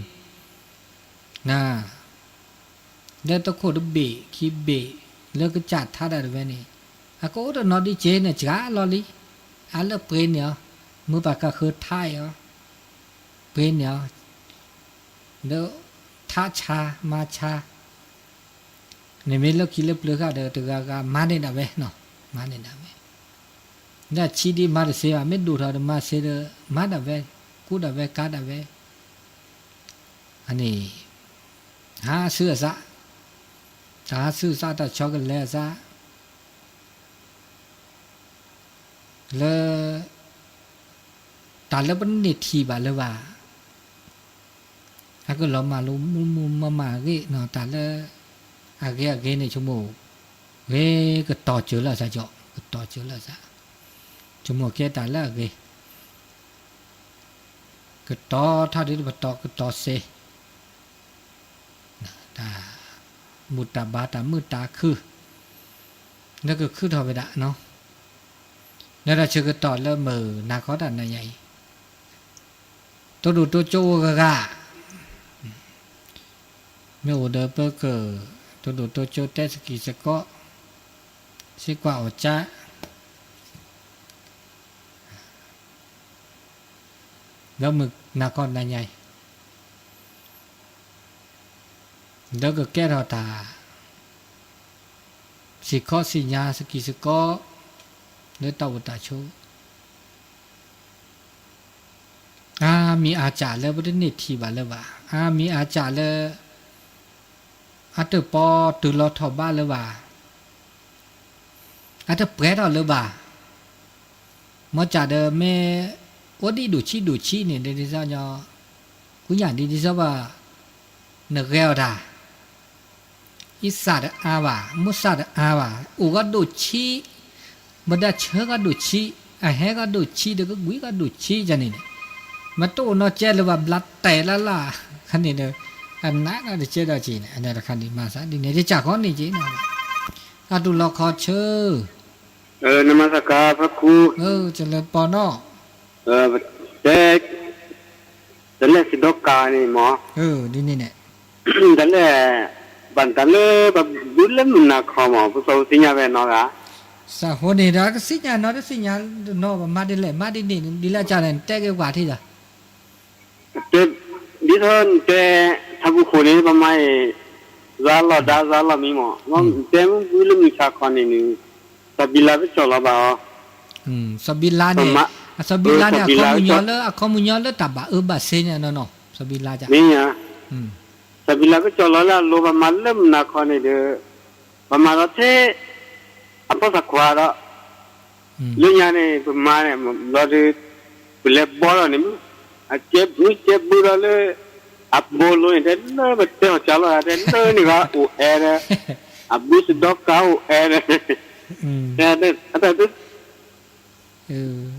လၢတခိၣ်တဘ့ၣ်ခံဘ့ၣ် လၢကစၢ်ထါဒၣ်ဝဲန့ၣ် အကအိၣ်တနီၤဒ်က့န့ၣ် စှၤလီၤလံ, အါလၢပှ့ၤန့ၣ်အီၤ, မ့ၢ်ပှၤကဃၢၤထါအီၤ, ပှ့ၤန့ၣ်အီၤ, လၢထါဆါမါဆါ န့ၣ်မ့ၢ်လၢခံလၢပျၢၤဃာ်ဒီး တဂၤဂၤမၤန့ၢ်ဒၣ်ဝဲ, မၤန့ၢ်ဒၣ်ဝဲ, လၢဆံးဒံးမၤတသ့ဘၣ်, မ့ၢ်ဒိၣ်ထီၣ်တမၤသ့ဒီး မၤဒၣ်ဝဲ, ကူဒၣ်ဝဲကၤဒၣ်ဝဲ, အန့ၣ် ဟးဆူအသး, တၢ်ဟးဆူအသး တၢ်ဆီကလဲၤအသး လၢ တၢ်လၢပန့ၢ်ထံၣ်ဘၣ်လၢၤဘၣ်, အကလီၤမၢ်လိမူမူမၤမၤအဂ့ၢ်နီၤ, တၢ်လၢ အဂ့ၤအဂ့ၤန့ၣ် ဆိကမိၣ် ဂ့ၤကတီၤစၢၤလၢအသးကီး, ကတီၤစၢၤလၢအသး, ဆိကမိၣ်ကဲတၢ်လၢအဂ့ၤ ကတီၤထီၣ်ဒ်ပတီၤကတီၤစ့, တၢ်ဘူၣ်တၢ်ဘါတၢ်မုာ်တၢ်ခုၣ် လၢကခုၣ်ထီၣ်ဝဲဒၣ်နီၤ, လၢတၢ်ဆၢကတီၢ်လၢမုၢ်နၤခီတၢ်နၤယၤအံၤ, တိၢ်ဒိၣ်တိၢ်ကၠိအိၣ်ဂၤဂၤ, မ့ၢ်အိၣ်ဒီးပက တိၢ်ဒိၣ်တိၢ်ကၠိတဲစကံးစကီး, စ့ကွၢ်အီၣ်ကၠၢ လၢမုၢ်နၤခီနၤယၤအံၤ, လၢကကဲထီၣ်တၢ် စံၣ်ခီစံၣ်ညါစကံးစကီး လၢတၢ်အိၣ်တၢ်ဆိး အါမံၤအါစၢ်လၢပတန့ၢ်ထံၣ်ဘၣ်လၢၤဘၣ်, အါမံၤအါစၢ်လၢ အတပီတုၤလီၤထီၣ်ဘးလၢၤဘၣ်, အတပှဲၤထီၣ်လၢၤဘၣ်, မ်စၢ်ဒီးမ့ၢ် အိၣ်ဒံးဒိၣ်ဆံးဒိၣ်ဆံးန့ၣ် ဒ်သိးညီ ကူညၣ်ဒ်သိးဘၣ် နဂဲၤအီၤတၢ် အံသၣ်တအါဘၣ်, မိၢ်သၣ်တအါဘၣ်, အိၣ်ဂီၢ်ဒိၣ်ဆံး, မတၤဆၢဂီၢ်ဒိၣ်ဆံး, အဟဲဂီၢ်ဒိၣ်ဆံး ဒီးကကွံာ်ဂီၢ်ဒိၣ်ဆံးန့ၣ်န့ၣ်, မတအိၣ်နီၢ်ကဲလၢၤဘၣ် ဘျါတဲာ်လၢ်လၢ်, ခါန့ၣ်ဒီး အနးတကဲဒီးက့ၤန့ၣ် အတခါန့ၣ်မၤသးဒ်န့ၣ် တစၢ်ဃီန့ၣ်က့ၤနီၤ, အတူၢ်လီၤခီဆၢ နမၤသကိးဖါခူ, ကလၢပီနီၤ, တဲ တလဲၤစံးဒီကးန့ၣ်မး, ဒ်န့ၣ်န့ၣ် တၢ်လၢ ဘၣ်တၢ်လၢပဘုလၢမုၢ်နၤခီမး ပသးအိၣ်သ့ၣ်ညါဝဲနီတဂၤ. စးဃိန့ၣ်ဒီး ကသ့ၣ်ညါနီတသ့ၣ်ညါနီ ပမၤဒ်လဲၣ် မၤဒ်န့ၣ် ဒ်လဲၣ်ကလဲၣ် နတဲက့ၤပှၤထံၣ်ဒီး တဲ ဒ်သိးနတဲ ထါပူၤဃိန့ၣ် ပမၤအံၤ စါလီၤဒါစါလီၤမံမး တဲမ့ၢ်ဘုလၢမုၢ်ဆါခီန့ၣ်န့ၣ် စီၤဘံလါပကၠီၣ်လီၤဘၣ်အီၤ စီၤဘံလါန့ၣ် စီၤဘံလါန့ၣ် အခီပညီလၢ အခီပညီလၢတၢ်ဘၣ်အၢဘၣ်သီန့ၣ်နီၤနီၤ စီၤဘံလါ မ့ၢ်ညါ စီၤဘံလါကကၠီၣ်လီၤလၢအလိၤ ပမၤလၢမုၢ်နၤခီန့ၣ်ဒီး ပမၤလီၤထဲ အဖိသၣ်ခွါဒီး လၢညါန့ၣ် ပမၤန့ၣ် ဘျီဒီး ပလဲၤဘီထီၣ်န့ၣ် မ့ၢ်ကဲဘုဒီးလၢ အဘိလိၤန့ၣ် တဲလၢပတဲအီၤကၠီလီၤ တဲလၢန့ၣ်ကအိၣ်အဲၣ်ဒီး အဘုသဒီကါအိၣ်အဲၣ်ဒီး တဲ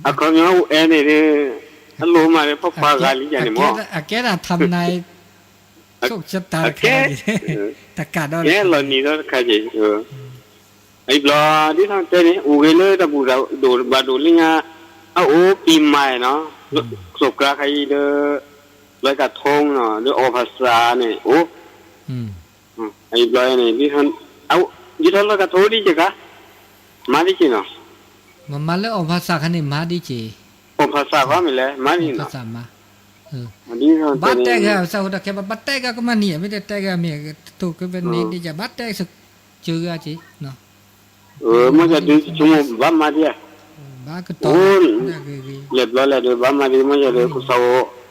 အခီပညီအိၣ်အဲၣ်န့ၣ်ဒီး အလိၤမးဒီး ဖီၣ်ခွါဂၤလံယၤန့ၣ်မး အကဲဒၣ်ထးမနၤ ဆိကတၢ်တခါ တကးဒီး ကဲလီၤနံၤဒီးတခါက့ၤ အံၤဘျီ ဒ်ထီၣ်တဲန့ၣ် အိၣ်ဂ့ၤလၢတၢ်ဘူၣ်တၢ်ဒိၣ်ဘၣ်ဒိၣ်လၢညါ အအိၣ်ပံၤမၤနီၤ စိးကျါခါအံၤဒီး လွဲၢ်ကထိနီၤ ဒီးအီၣ်ဖးစးန့ၣ် အိၣ် အံၤဘျီန့ၣ် ဒ်ထီၣ်လွဲၢ်ကထိဒ်ယကါ မၤဒ်က့ၤနီၤ မၤလၢအီၣ်ဖးစးခါန့ၣ် မၤဒ်က့ၤ အီၣ်ဖးစးခါမ့ၢ်လဲၣ် မၤဒ်နီၤ ဘၣ်တဲဂ့ၤ စးဝဲတၢ်ခဲ ဘၣ်တဲဂ့ၤကမၤနံၤ မ့ၢ်တတဲဂ့ၤမ့ၢ် တိၢ်ကဘဲန့ၣ် ဒ်ယဘၣ်တဲ စကၢဂ့ၤက့ၤ မ့ၢ်ယဒုးဆိကမိၣ်ဘၣ်မၤဒ်ဧါ ဘၣ်ကတီၢ် လဲၤဘျီလဲၤဒုးဘၣ်မၤဒ် မ့ၢ်ယဒုးကစၢ်အိၣ်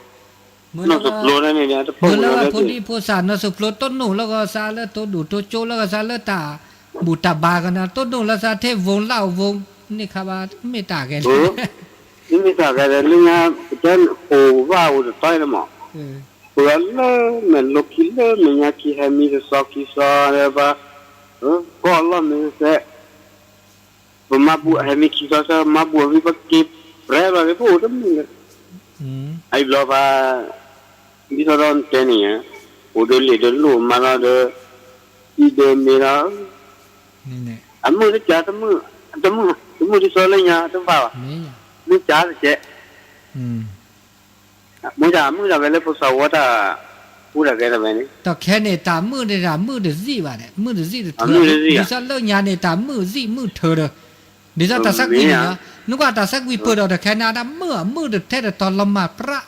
နီၢ်စိၤဖျိန့ၣ်န့ၣ် တဖိမုၣ်လၢဖိဒံဖိသၣ် နီၢ်စိၤဖျိ တိၢ်နီၣ်လၢကစၢ်လၢတိၢ်ဒိၣ်တိၢ်ကၠိလၢကစၢ်လၢတၢ်ဘူၣ်တၢ်ဘါကန့ၣ် တိၢ်နီၣ်လၢကစၢ်ထဲ ဝိုင်လၢအဝိုင် န့ၣ်ခါဘၣ် မ့ၢ်တၢ်ဂ့ၤ မ့မ့ၢ်တၢ်ဂ့ၤဒီး လၢညါ ပတဲအိၣ်ဘၣ်အိၣ်တတီၤလၢမး ပှၤလၢမဲာ်လိခံလၢမဲာ်ညါခံ ဟဲမံတစီခံစီဒီး ပှၤ ကီၢ်လီၢ်မ့ၢ်စဲး ပမၤဘူၣ်ဟဲမံခံစီဆၢ မၤဘူၣ်အမံၤ ပက့ၤပြဲလီၤန့ၣ် ပအိၣ်တမုာ်လၢ အံၤဘျီပှၤ ဒ်သိးဒီးတဲန့ၣ် အိၣ်ဒီးလ့ၣ်ဒီးလိၣ်မၤလီၤဒီး အံၤဒီးမ့ၢ်လီၤ အမုၣ်တကး တမုၣ် တမုၣ် တမုၣ်ဒ်သိးလၢညါတဘၣ်ဘၣ် မုၣ်ကးတကဲး မုၣ်ကး မုၣ်ဒၣ်ဝဲလၢဖိသၣ်ဝီတၢ် အိၣ်ဒၣ်ကဲတဝဲန့ၣ် တၢ်ခဲန့ၣ် တၢ်မုၣ်န့ၣ် တၢ်မုၣ်တစံၣ်ဘၣ်န့ၣ် မုၣ်တစံၣ်တထၢ ဒ်သိးလၢညါန့ၣ် တၢ်မုၣ်စံၣ်မုၣ်ထၢဒီး ဒ်သိးတၢ်သးကွံန့ၣ် နကွၢ်တၢ်သးကွံပၢၢ်ဒီးတခဲန့ၣ် တၢ်မုၣ် မုၣ်တထဲတတီၤလီၤမၢ်ပြး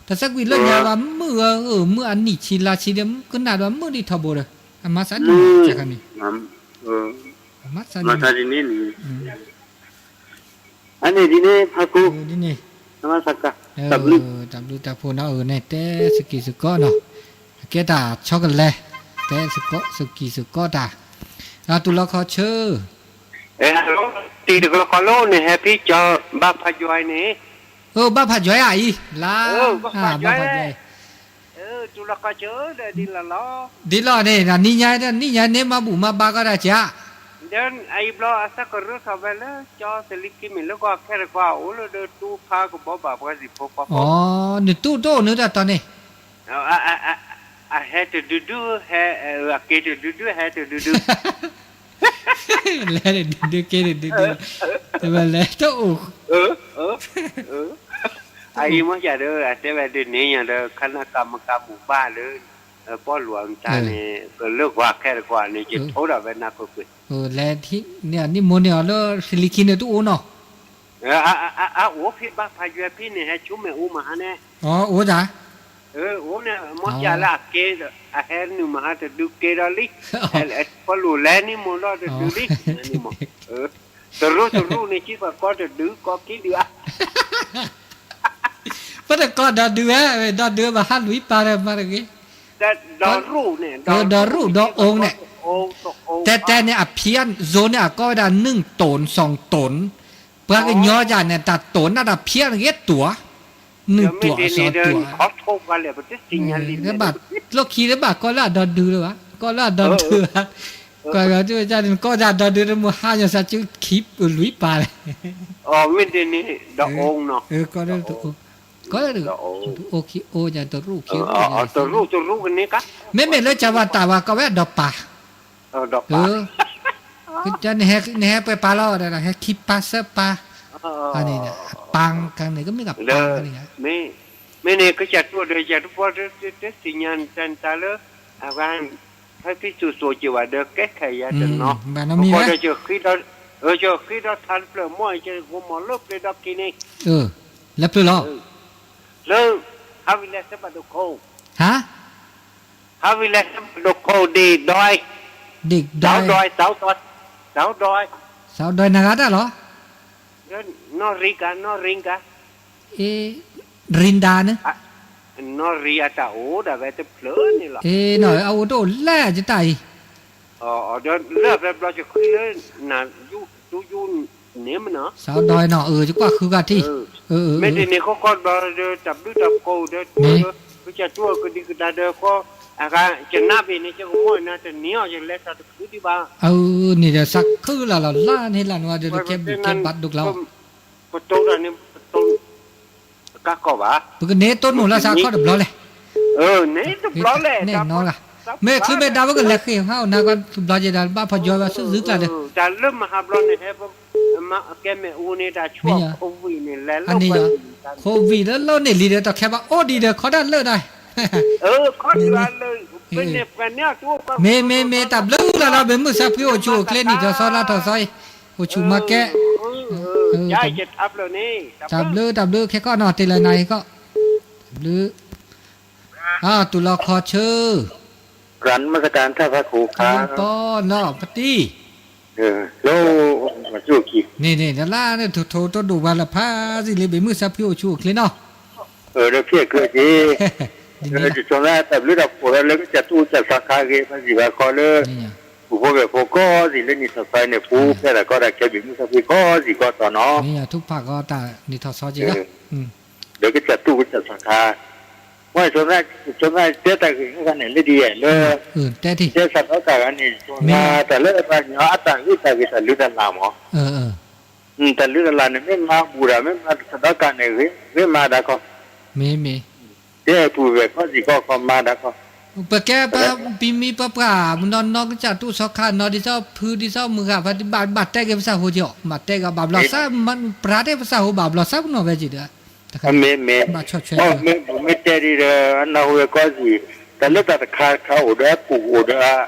တၢ်သးကွံလၢညါဘၣ်မုၣ်ဧၢ မုၣ်အနံၣ်ဆံလါဆံဒီး ကနၣ်ဒီးမုၣ်ဒ်ထီဘိဒီး အမၤသးဒ်န့ၣ် တၢ်ခါန့ၣ် မၤသးဒ်န့ၣ်န့ၣ် အန့ၣ်ဒ်န့ၣ် ဖးခိ ဒ်န့ၣ် တၢ်ဘျုး တၢ်ဘျုးတၢ်ဖှိၣ်နီၤ အၢ န့ၣ်တဲစကံးစကီးနီၤ အကဲတၢ်ဆီကလဲၤ တဲစကံးစကီးတၢ် တူၢ်လီၤခီဆၢ တံၤတကလီကီလၢန့ၣ် ဟဲဖံကၠီ ဘၣ်ဖးယွၤန့ၣ် အိၣ်ဘၣ်ဖးယွၤအံၤ လါ ဘၣ်ဖးယွၤ တူၢ်လီၤခီဆၢ ဒ်လီၤလီၤ ဒ်လီၤန့ၣ် နံၣ်ညါ နံၣ်ညါန့ၣ် မၤဘူၣ်မၤဘါကီးဒၣ်ကၠး ဒီးအံၤဘျီအသးကရၢထီၣ်ဝဲလၢ ကၠီသလံခံမ့ၢ်လၢကီၢ်ခဲတကွၢ်အိၣ်လၢဒီးတူၢ်ဖးကဘီဘၣ်ပှၤစံၣ်ဖိဃီဖိ နတူၢ်တအိၣ်နတၢ်တီန့ၣ် အဟဲတဒုဒု ဟဲ အက့ၤတဒုဒု ဟဲတဒုဒု လဲၤတဒုဒု က့ၤတဒုဒု တဝဲလဲၤတအိၣ် အအံၤမ့ၢ်ယၤဒီး အတဲဝဲဒ်န့ၣ်ညါဒီး ခါနၢ်ကၤမကၤဘူၣ်ဘၣ်လၢ ပီၣ်လူၤအမတၤန့ၣ် ကလၢကွၢ်ခဲတကွၢ်န့ၣ် ယထိဒီးဝဲနၢ်ကွ့ၢ်ကွ့ၢ် လဲၤ န့ၣ်မိၢ်န့ၢ်အီၤလၢ သလံခံန့ၣ်တအိၣ်နီၤ အအိၣ်ဖဲဘၣ်ဖးယွၤဖဲန့ၣ် ဟဲဆိမဲာ်အိၣ်မဟါန့ၣ် အိၣ်ဒၣ် အိၣ်န့ၣ် မ့ၢ်ယၤလၢအက့ အဟဲနုာ်မဟါတဒုက့ဒီးလံ ပီၣ်လူၤလဲၤန့ၣ်မိၢ်လီၤတဒုလံ တရူးတရူးန့ၣ် ကံပှၤကီတဒု ကီခံဒုဧါ ပတကီဒီဒုဧါ ဒီဒုဘၣ်ဟးလွံၢ်ပၤဒီးမၤတဂ့ၤ ဒီရူၣ်န့ၣ် ဒီရူၣ်ဒီအိᣁန့ၣ် တဲတဲန့ၣ် အဖံအဇိန့ၣ် အကီဝဲဒၣ် นึ่งตน สองตน ပှၤကညီယၤန့ၣ် တၢ်တိၢ်နၢ်တၢ်ဖံအဂ့ၤတိၢ် นึ่งตัว สองตัว လီၢ်ခံတဘၣ်ကီလၢအဒီဒုလၢၤဘၣ် ကီလၢအဒီဒုဘၣ် ကွၢ်ကီကီဒီဒုတမ့ၢ်ဟါညီစၢ်စုခံလွံၢ်ပၤလဲၣ် ကီလၢတအိၣ် ကီလၢတအိၣ်ခံအိၣ်ယၤတရူၣ်ခံအိၣ် မ့မ့ၢ်လၢကၢ်ဝၤတၢ်ဝၤကီဝဲအဒီပၤ နဟဲပှဲၤပာ်လီၤဒီး ဟဲခံပာ်သၢပာ် အန့ၣ် အပာ်ကန့ၣ် ကမ့ၢ်ကပာ်န့ၣ် မ့ၢ်န့ၣ် ကစၢ်တိၢ်ဒီး ယတဘီတသ့ၣ်ညါတၢ်လၢ အဝဲ ဖဲဖံစိၤစိၤက့ၤဝဲဒီးကဲခဲအံၤတနီၤ, ဘၣ်နီတမံၤဝဲ, ဃီဒီး ကဃ့ဒီးထါတဖျၢၣ်မီၢ် ယကဂီၤမီၢ်လၢပျၢၤဒီးက့ၤန့ၣ်, လၢပျၢၤလီၤ, လၢ ဟးဝံၤလဲၤဆၢဘၣ်ဒိခိၣ်, ဟါ, ဟးဝံၤလဲၤဆၢဘၣ်ဒိခိၣ် ဒ့ၣ်ဒွဲ, ဒ့ၣ်ဒွဲ, စးဒွဲ, စးဒွဲနဂၤတၢ်လီၤ, နီၢ်ရံကၤ နီၢ်ရံကၤ အ့, ရံဒါန့ၣ်, နီၢ်ရံအတၢ်အိၣ်ဒၣ်ဝဲတဖျၢၣ်န့ၣ်လီၤ, အ့နီၢ် အအိၣ်တအိၣ်လဲၣ်ယတၢ်အံၤ, ဒီးလၢဖဲဘျီယဃုလၢ နယူ တူယူန့ၣ်မနီၤ, စးဒွဲနီၢ် အၢ ယကွၢ်ဃုဂၤထံၣ်, မ့ၢ်ဒ်န့ၣ်ဃီဃီဘျီဒီး တၢ်ဘျုးတၢ်ဖှိၣ်ဒီး ကစၢ်တူၢ်အီၤကဒံကဒါဒီးဃီ, အဂၤ ယနၢ်ဘ့ၣ်န့ၣ် ယကမီၢ်နၤတနံၤအီၤ ယလဲၤတၢ်တချုးဒံးဘၣ်, အန့ၣ်ဒီးစးခုလၢ်လီၤ လါန့ၣ်လၢနဝဲဒီး ကဲဘျုးကဲဘၣ်ဒိကလီၤ, ပတိၢ်တၢ်န့ၣ် ပတိၢ် ကါကီၢ်ဘၣ်, ပကန့ၢ်တိၢ်နီၣ်လၢစးခီတဘျီလဲၣ်, န့ၣ်တဘျီလဲၣ်, န့ၣ်နီၢ်ဂၤ, မ့ၢ်ချုးမ့ၢ်ဒါဝဲကလဲၤဃ့ၢ်ဟးအိၣ်နၤကီၢ်တဘျီက့ၤဒီး ဘၣ်ဖီယီဝဲဆူၣ်သုကျါဒီး, တၢ်လၢမဟါဘျီန့ၣ် ဟဲ ကဲမ့ၢ်အူန့ၣ် တၢ်ဆူၣ်အီၤ COVID န့ၣ် လဲၤလၢပှၤ COVID လၢလီၢ်န့ၣ်လံဒီး တၢ်ခဲဘၣ်အိၣ်ဒံးဒီး ခီတၢ်လၢာ်ဒီး, မ့ၢ် မ့ၢ် မ့ၢ် တၢ်ဘျုးလီၤလီၤ ဘ့ၣ်မုၢ်ဆါဖှံအိၣ်ဆူၣ်အိၣ်ချ့ နံၣ်ထီၣ်သီလါထီၣ်သီအံၤ, အိၣ်ဆူၣ်မၤကဲ, တၢ်ဘျုး တၢ်ဘျုးခဲကီၢ်နီၤ တ့ၢ်လၢနၤအံၤကီၢ်, တၢ်ဘျုး, အတူၢ်လီၤခီဆၢ, ကရၢနမစကၤထၢၣ်ဖးခိၣ်ခါ, ပီနီၤ ပတံၤ န့ၣ်န့ၣ် တလါန့ၣ် ထိၣ်ထိၣ်တဒိၣ်ဝဲလၢဖးစံလံ ဘ့ၣ်မုၢ်ဆါဖှံအိၣ်ဆူၣ်အိၣ်ချ့နီၤ, ဒီးဖဲကဲက့ၤ, တဆိသးတၢ်ဘျုးတၢ်ဖှိၣ်ဒီးလၢကစၢ်သူၣ်ကစၢ်သးခါဂ့ၤ ပှၤစံးပှၤခီလၢ, ပူၤဖိဝဲၢ်ဖိကိးစံးလၢနံၣ်ထီၣ်သီန့ၣ် ပူၤဖျဲးတၢ်ကီတၢ်ခဲဘ့ၣ်မုၢ်ဆါဖှံကိးစံးကိးတီၤနီၤ, ဒီးကစၢ်သူၣ်ကစၢ်သးခါ မ့ၢ်ဆိသး ဆိသးတဲတၢ်ဂ့ၢ်ဂၤန့ၣ်လၢဒ်ယဲၢ်လၢ, တဲစးဒီကၣ်ဂၤန့ၣ် ဆိသးတၢ်လၢပှၤကညီအတၢ်ဂ့ၢ်တၢ်ဂ့ၢ်တၢ်လုၢ်တၢ်လၢ်မး, တၢ်လုၢ်တၢ်လၢ်န့ၣ် မ့ၢ်မၤဘူးဒီး မ့ၢ်မၤစးဒီကၣ်န့ၣ် ဂ့ၤမၤဒၣ်ခီ, မ့ၢ်မ့ၢ်, တဲပူၤဝဲၢ်ကိးစံးကိးကီးမၤဒၣ်ခီ, ပကဲပှၤပံမံပှၤပှၢ် မနီၢ်နီၢ်ကစၢ်တူၢ်ဆီခါနီၤ ဒ်သိးဖုဒ်သိးမုၢ်ဂၤ ပှၤဘၣ်ဘၣ်တဲက့ၤပသးဟိက့ၤအီၤ ဘၣ်တဲက့ၤဘၣ်ဘျီသး ပြးတဲပသးဟိဘၣ်ဘျီသးပနီၢ်ဝဲက့ၤဒီး, မ့ၢ်မ့ၢ်, ဘၣ်ဆီၣ်ထွဲ, မ့ၢ်မ့ၢ်တဲဒ်ဒီး အနၢ်ဟူဝဲကိးစံး, တၢ်လၢတၢ်တခါတခါအိၣ်ဒီးအပူၤအိၣ်ဒီး,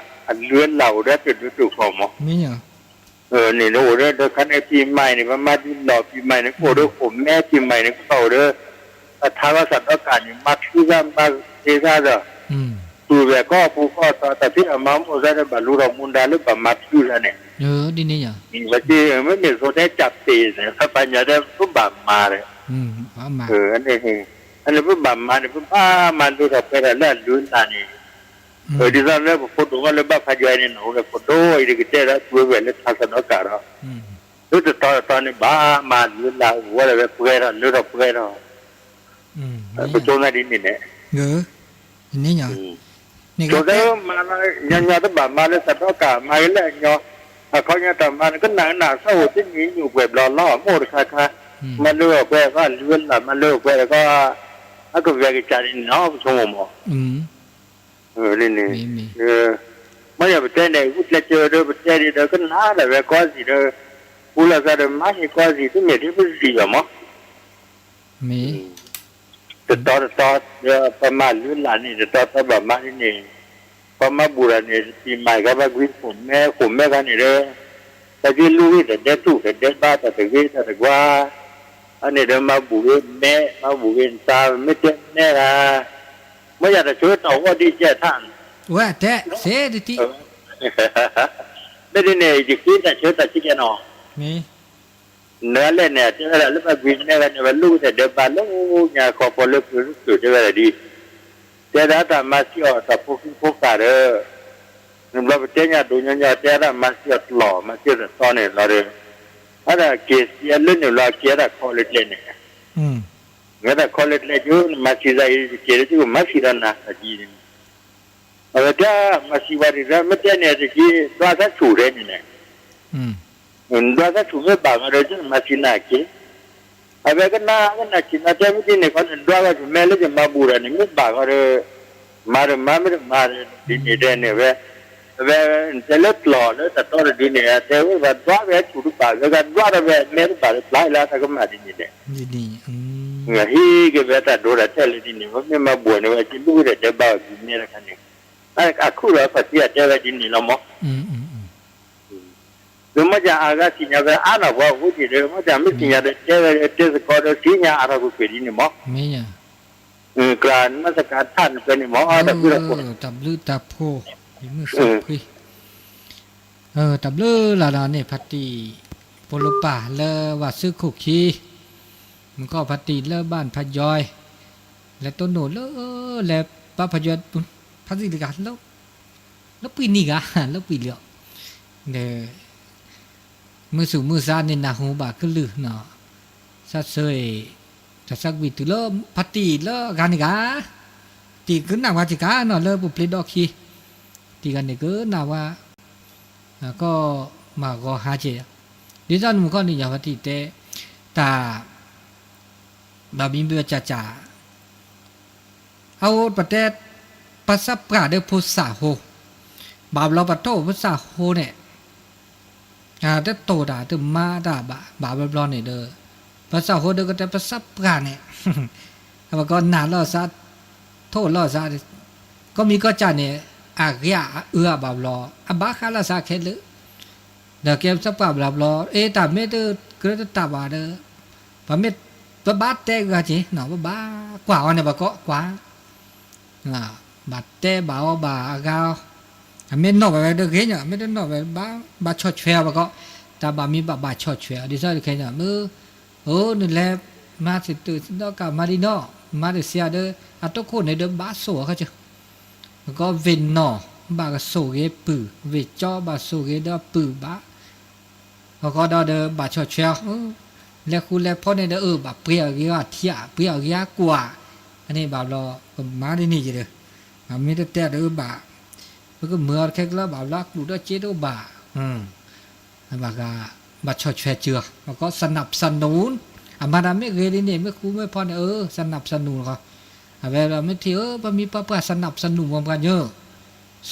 အလုၢ်အလၢ်အိၣ်ဒီးတဒုးတဃီမး, န့ၣ်အိၣ်ဒီးဒီးခါန့ၣ် ပံမၤအံၤန့ၣ် ပမၤဒ်လီၢ်ပံမၤအံၤန့ၣ် ကအိၣ်ဒီးဃိာ်မဲပံမၤအံၤန့ၣ် ကဘၣ်အိၣ်ဒီး, အထါဘၣ်စးဒီကၣ်န့ၣ် မၤချုသးမၤသ့သးဒီး, ပူၤဝဲၢ်ကိးပူၤကိးတီၤ တၢ်ဖံးတၢ်မၤမ့ၢ်အိၣ်သးဒီး ဘၣ်လူၤထီၣ်မူဒါလၢဘၣ်မၤချုသးန့ၣ်, မ့မ့ၢ်ဆိတဲကၢ်ပ့ၤန့ၣ် ပပာ်ညါဒီး ပဘၣ်မၤဒီး, အန့ၣ်ပဘၣ်မၤန့ၣ် ပဘၣ်မၤလုၢ်ထီၣ်ပှဲၤထီၣ်လၢအလုၢ်အလၢ်န့ၣ်, ဒ်သိးလၢပဖိဒိၣ်ဝဲလၢဘၣ်ဖးယွၤအံၤန့ၣ် နီၢ်ဟူဝဲဖိဒိၣ်အံၤ ကတဲဒီးပူၤဝဲၢ်လၢထါစးဒီကၣ်ဒီး, လၢတတီၤတတီၤန့ၣ် ဘၣ်မၤလုၢ်လၢ်အိၣ်ဝဲဒၣ်ဝဲပှဲၤထီၣ်လၢထီၣ်ပှဲၤထီၣ်, ပဆိသးဒ်န့ၣ်န့ၣ်, ဆိသးမၤလၢညီညီတဘၣ်မၤလၢစးဒီကၣ် မၤဂ့ၤလၢအညီ, အခီပညီတၢ်မၤန့ၣ် ကနၣ်ကနၣ်ဆၢအိၣ်တနံၤညိၣ်ပှဲၤဘျီလီၤ မ့ၢ်အိၣ်တခါခါ, မၤလၢအပှဲၤအခါ လုၢ်လၢ်မၤလၢအပှဲၤဒီးကီး, အကဝဲၢ်ကစၢ်န့ၣ်နီၤ ပဆိကမိၣ်မး န့ၣ်, မ့ၢ်ယၤပတဲန့ၣ် ဂုာ်ကျဲးစၢးဒီး ပတဲဒ်ဒီး ကနၣ်ဒၣ်ဝဲကိးစံးဒီး, ပူၤလီၤသးဒီး မၤဟ့ၣ်ကိးစံး တမ့ၢ်ဒ်ပစံးဘၣ်မး, တတီၤတတီၤ, ပမၤလုၢ်လၢ်န့ၣ် တတီၤတတီၤဘၣ်မၤဒ်န့ၣ်, ပမၤဘူးတၢ်န့ၣ် ပံမၤကဘၣ်ကွံာ်ဃိာ်မဲ ဃိာ်မဲခါန့ၣ်ဒီး, ပက့ၤလူၤဂ့ၤတၢ်ဒဲးတူၢ်တၢ်ဒဲးဘးတၢ်တဂ့ၤတၢ်တကွၢ်, အန့ၣ်ဒီးမၤဘူးဂ့ၤမဲ မၤဘူးဂ့ၤနသး မ့ၢ်တဲမဲဂၤ မ့ၢ်ယၤတၢ်ဆၢကတီၢ်အိၣ်ဒ်ကဲထါန့ၣ်, ဝဲတဲစ့တထံၣ်, မ့ၢ်ဒ်န့ၣ် ယဃ့တၢ်ဆၢတၢ်ဆံကဲနီၤ, နလဲၣ်န့ၣ် တဲဝဲဒၣ်လၢပှၤကွံာ်မဲဂၤန့ၣ် ပှၤလူၤကတၢၢ်ဒဲးဘးလၢညါခီဖီလၢပျၢၤတပျၢၤတဲဝဲဒၣ်ဒ်, တဲဒၣ်တၢ်မၤစံးအီၤတၢ်ဖိခံဖိဃာ်ဒီး, နဘျီပတဲညါဒိးညီညီ တဲဒၣ်မၤစံးအီၤတလီၢ် မၤစံးအီၤတတီၤန့ၣ်လီၤဒီး, အဒၣ်က့ၤစံးအလၢန့ၣ်လီၤ က့ၤအဒၣ်ခီလၢကျဲန့ၣ်, မ့ၢ်ဒၣ်ခီလၢကျဲက့ၤ နမၤစံးသးအံၤ ယက့ၤလၢကမၤစံးဒီးနၤတၢ်ဒ်န့ၣ် အဝဲတဲမၤစံးဝဲဒ်သိး မ့ၢ်တဲန့ၣ်တက့ၢ် ဒွးသးဆူၣ်တဲန့ၣ်န့ၣ်, ဒွးသးဆူၣ်မ့ၢ်ဘၣ်ဃီဒီး ကမၤစံးနၤက့ၤ, အဝဲကနၣ်ကနၣ်စံးနၤတဲမ့ၢ်ဒ်န့ၣ်ခီန့ၣ် ဒွးဝဲဆူၣ်မဲလၢယမၤဘူးဒီးန့ၣ် မ့ၢ်ဘၣ်ဃီဒီး, မၤဒီးမၤမ့ၢ်တမၤဒီး ဒ်န့ၣ်တဲန့ၣ်ဝဲ, အဝဲတဲလၢပျီၢ်လၢတၢ်တီတဒုန့ၣ် တဲဝဲဘၣ်ဒွးဝဲဆူၣ်တဘၣ် ဝဲကဒွးဒီးဝဲမဲတဘၣ်လၢပျၢ်လၢတၢ်ကမၣ်ဒ်န့ၣ်န့ၣ်, ဟံးက့ၤဝဲတၢ်ဒိတၢ်တဲာ်လၢဒ်န့ၣ် မ့ၢ်မၤဘူးန့ၣ် ဝဲက့ၤလူၤကတၢၢ်ဒဲးဘးဝဲဒ်မဲတခါန့ၣ်, အခုၣ်ဒီးပှၤသံအတဲဝဲဒ်န့ၣ်လီၤမး, ဒီးမ့ၢ်ဒ်အဂၤသ့ၣ်ညါဝဲအါန့ၢ်ပှၤအဃိန့ၣ်ဒီး မ့ၢ်ဒ်မ့ၢ်စံၣ်ညါဒီးတဲဝဲတဲသကိးဒီးသ့ၣ်ညါအါထီၣ်ကွ့ၢ်ကွ့ၢ်ဒ်န့ၣ်မး, ကျါနမစကၤထၣ်န့ၣ်ဖဲန့ၣ်မး တၢ်ဘျုးတၢ်ဖှိၣ်, တၢ်ဘျုးတၢ်ဖှိၣ်, ယမုၢ်ဆ့ၣ်ဖှံ တၢ်ဘျုးလၢ်ဒီးန့ၣ် ဖါတံၢ် ဖိလပၢ်လၢဝၤစုခိၣ်ခံ, မုၢ်ကီၢ်ဖါတံၢ်လၢဘၣ်ဖးယွၤ, လဲၤတိၢ်နီၣ်လၢ လဲၤဘၣ်ဖးယွၤ, ဖါတံၢ်တဂၤ လၢပှံၢ်နံၤဂၤ လၢပှံၢ်လံအီၤ, ဒီး မုၢ်ဆူၣ်မုၢ်ဆါန့ၣ်နၢ်ဟူဘၣ်ကလုၢ်နီၤ, စးဆၢအံၤ တၢ်သးကွံာ်တုၤလၢဖါတံၢ်လၢအဂၤန့ၣ်ဂၤ, တံၢ်ကနၣ်ဝဲက့ၤကါနီၤလၢပူၤပျ့ဒီခံ, တံၢ်ဂၤန့ၣ်ကနၣ်ဝဲ, ကီၢ်မၤဂီၤဟါက့ၤ, ဒ်သိးနမုၢ်ခီၣ်န့ၣ် ယၤဖါတံၢ်တဲ, တၢ် ဘၣ်မံဘၣ်ကၠၢ်ကၠၢ် အအိၣ်ပတဲ ပစၢ်ပှၢ်ဒီးဖိသၣ်ဟိ, ဘၣ်ဘျီပထိၣ်ဖိသၣ်ဟိန့ၣ်, တတိၢ်တၢ်တမၤတၢ်ဘၣ် ဘၣ်ဘျီဘျီန့ၣ်ဒီး, ပစၢ်ဟိဒီးကတဲပစၢ်ပှၢ်န့ၣ်, ပကီးနၢ်လီၤစး, ထိၣ်လီၤစး, ကီၢ်မံကီၢ်ကၠၢ်န့ၣ်, အဂ့ၢ်အအၢအဘၣ်ဘျီ, အဘၣ်ဃးလီၤစးခဲလၢာ် ဒီးကဲပစၢ်ပှၢ်ဘျီဘျီ အ့ တၢ်မ့ၢ်တကြၢးတတၢ်ဘၣ်ဒီး, ပမ့ၢ်, ပဘၣ်တဲဂၤက့ၤနီၤ ပဘၣ်ကွၢ်အီၤန့ၣ် ပကီးကွၢ်, ဘၣ်တဲဘၣ်အီၤဘၣ်အဂၤအီၤ, အမ့ၢ်နီၣ်ဘၣ်ဝဲဒီးဂ့ၤညီ, မ့ၢ်တနီၣ်ဘၣ် ဘၣ်ဆီၣ်ထွဲအီၤပကီး, တၢ်ဘၣ်မံဘၣ်ဘၣ်ဆီၣ်ထွဲအီၤ ဒ်သိးခဲညီမ့ၢ်, အိၣ်နလဲၤ, မၤသ့ၣ်တသ့ဒီးကမၤဒ်နီၣ်, မၤတသ့ဒီး, အတိခိၣ်န့ၣ်ဒီးဘၣ်ဆိၣ်အီၤခီကၢ ပကီးဝ့ၢ်နီၣ်, ဘၣ်ကဆိၣ်ဂ့ၤပုၢ်, ဝ့ၢ်ကၠီဘၣ်ဆိၣ်ဂ့ၤဒီးပုၢ်ဘၣ်, အဃိဒီးဒီးဘၣ်ဆီၣ်ထွဲအီၤ, လဲၤဃူလဲၤဖိးန့ၣ်ဒီးအၢ ဘၣ်ပှ့ၤအီၤဂ့ၤအထံၣ်, ပှ့ၤအီၤဂ့ၤအကွၢ်, အန့ၣ်ဘၣ်ဘျီ, ပမၤဒ်န့ၣ်ယဒီး, မ့ၢ်တတဲဒီးဘၣ်, ပကမၢအီၤတခဲကလီဘၣ်ဘျီ အကျူၣ်ဒီးစ့တအိၣ်ဘၣ် ဘၣ်ဂၤ, ဘၣ်ဆီၣ်ထွဲစၢၤအီၤ, ပကီး สนับสนุน, အမၤတၢ်မ့ၢ်ဂ့ၤဒ်န့ၣ် မ့ၢ်ဃူမ့ၢ်ဖိးန့ၣ် အၢ สนับสนุน ဃီ, အဝဲဒီးမ့ၢ်ထံၣ်အၢ ပမံပှၤပှၢ် สนับสนุน မ့ၢ်ပှၤညီ,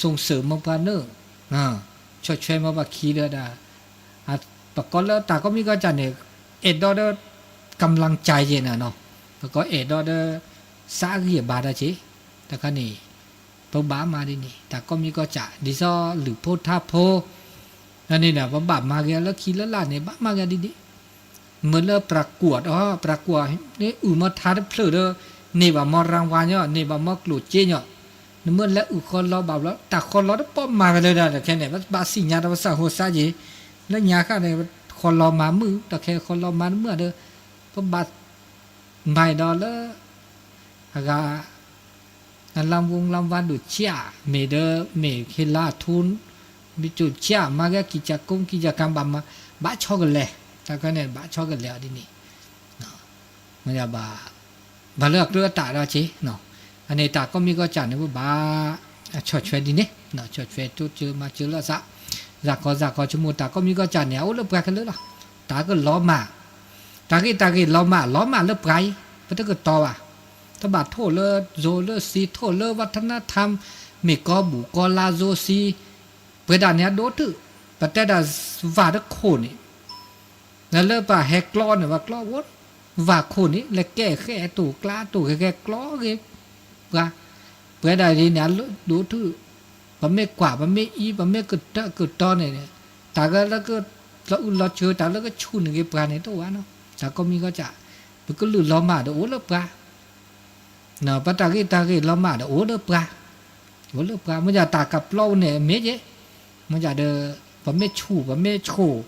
ส่งเสริม မ့ၢ်ပှၤညီ, ဆီၣ်ထွဲမ့ၢ်ပှၤခံဒီးဒၣ်, ပကီးလၢတၢ်ကီၢ်မံကီၢ်ကၢ်န့ၣ်, အဲၣ်ဒိးဒီး, กำลังใจ က့ၤန့ၣ်နီၤ, ပကီးအဲၣ်ဒိးဒီး, စးဂံၢ်ဘါတၢ်က့ၤ, တခါန့ၣ် ပဘၣ်မၤဒ်န့ၣ် တၢ်ကီၢ်မံကီၢ်ကၢ် ဒ်သိးလုၢ်ဖိထါဖိ, န့ၣ်ဒီး ပဘၣ်မၤဂ့ၤလၢခံလၢလာ်န့ၣ် ဘၣ်မၤဂ့ၤဒ်န့ၣ်, မ့ၢ်လၢ ประกวด အီၤ ประกวด န့ၣ်အုၣ်မ့ၢ်ထါတဖျၢၣ်ဒီး, န့ၢ်ဘၣ်မ့ၢ် รางวัล ညီ, န့ၢ်ဘၣ်မ့ၢ်ကျိၣ်စ့ညီ, နမ့ၢ်လဲၤအုၣ်ဃီလီၤဘၣ်ဘျီ တၢ်ဃီလီၤတပီၢ်မၤဝဲလၢဒၣ်တခဲန့ၣ် ဘၣ်စံၣ်ညါတၢ်ပစၢ်ဟိစါက့ၤ, လၢညါဃၣ်န့ၣ်, ဃီလီၤမၤမုၣ် တၢ်ခဲဃီလီၤမၤတမုၣ်ဒီး, ပဘၣ် မၤဒီးလၢ, အဂၤ, အလၢဝူလၢဝါဒိၣ်ဆံး, မ့ၢ်ဒီးမ့ၢ်ဟ့လါအထူ, မ့ၢ်ကၠိၣ်ဆံး မၤဂ့ၤကံၢ်ကၢ်ကိကံၢ်ကၢ်ကၢ်ဘၣ်မၤ, ဘၣ်ဆီကလဲၤ, တၢ်ခဲန့ၣ် ဘၣ်ဆီကလဲၤအီၤဒ်န့ၣ်, မ့ၢ်ဘၣ်, ဘၣ်လၢအကြၢးအတၢ်ဒီးက့ၤ, အန့ၣ်တၢ်ကီၢ်မံကီၢ်ကၢ်န့ၣ် ပဘၣ်, ဆီၣ်ထွဲဒ်န့ၣ်, ဆီၣ်ထွဲတိစၢၤမၤစၢၤလိာ်သး, စးကီးစးကီးဆိကမိၣ်တၢ်ကီၢ်မံကီၢ်ကၢ်န့ၣ် အအိၣ်လၢပှၤခဲလၢာ်လီၤ, တၢ်ကလီၤမၢ် တၢ်ဂ့ၢ်တၢ်ဂ့ၢ်လီၤမၢ် လီၤမၢ်လၢပှၤအံၤ, ပတကတီၤဘၣ်, တဘၣ်ထိၣ်လၢ ဇိုလၢစံ ထိၣ်လၢ วัฒนธรรม, မ့ၢ်ကီၢ်ဘူၣ်ကီၢ်လါ ဇိုစံ, ပှဲၤဒၣ်န့ၣ်အဒိၣ်တုာ်, ပတဲဒၣ်ဝၤတခိၣ်န့ၣ်, လၢလၢပှၤဟဲကျီန့ၣ် ပှၤကျီဝဲ, ဝၤခိၣ်န့ၣ် လဲၤကဲဃဲတိၢ်ကျါတိၢ်ဂဲၤဂဲၤကျီဂ့ၤ, ပှၤ, ပှဲၤဒၣ်ဒ်န့ၣ်အဒိၣ်တုာ်, ပမ့ၢ်ကွၢ် ပမ့ၢ်အံၤ ပမ့ၢ်ကတၢၢ်ကတီၤန့ၣ်, တၢ်ဂၤလၢက, လီၤအုၣ်လီၤစၢၤ တၢ်လၢကဆူၣ်န့ၢ်ဂ့ၤပှၤန့ၣ်တအိၣ်ဘၣ်နီၤ, တၢ်ကီၢ်မံကီၢ်ကၢ်, ပကလုာ်လီၤမၢ်ဒီးအိၣ်လၢပှၤ ပတၢ်ဂ့ၢ်တၢ်ဂ့ၢ်လီၤမၢ်ဒီးအိၣ်လၢပှၤ, အိၣ်လၢပှၤ မ့ၢ်ဒၣ်တၢ်ကပျီန့ၣ်မ့ၢ်က့, မ့ၢ်ဒၣ်ဒီး, ပမ့ၢ်ဆူၣ် ပမ့ၢ်ဆိၣ်,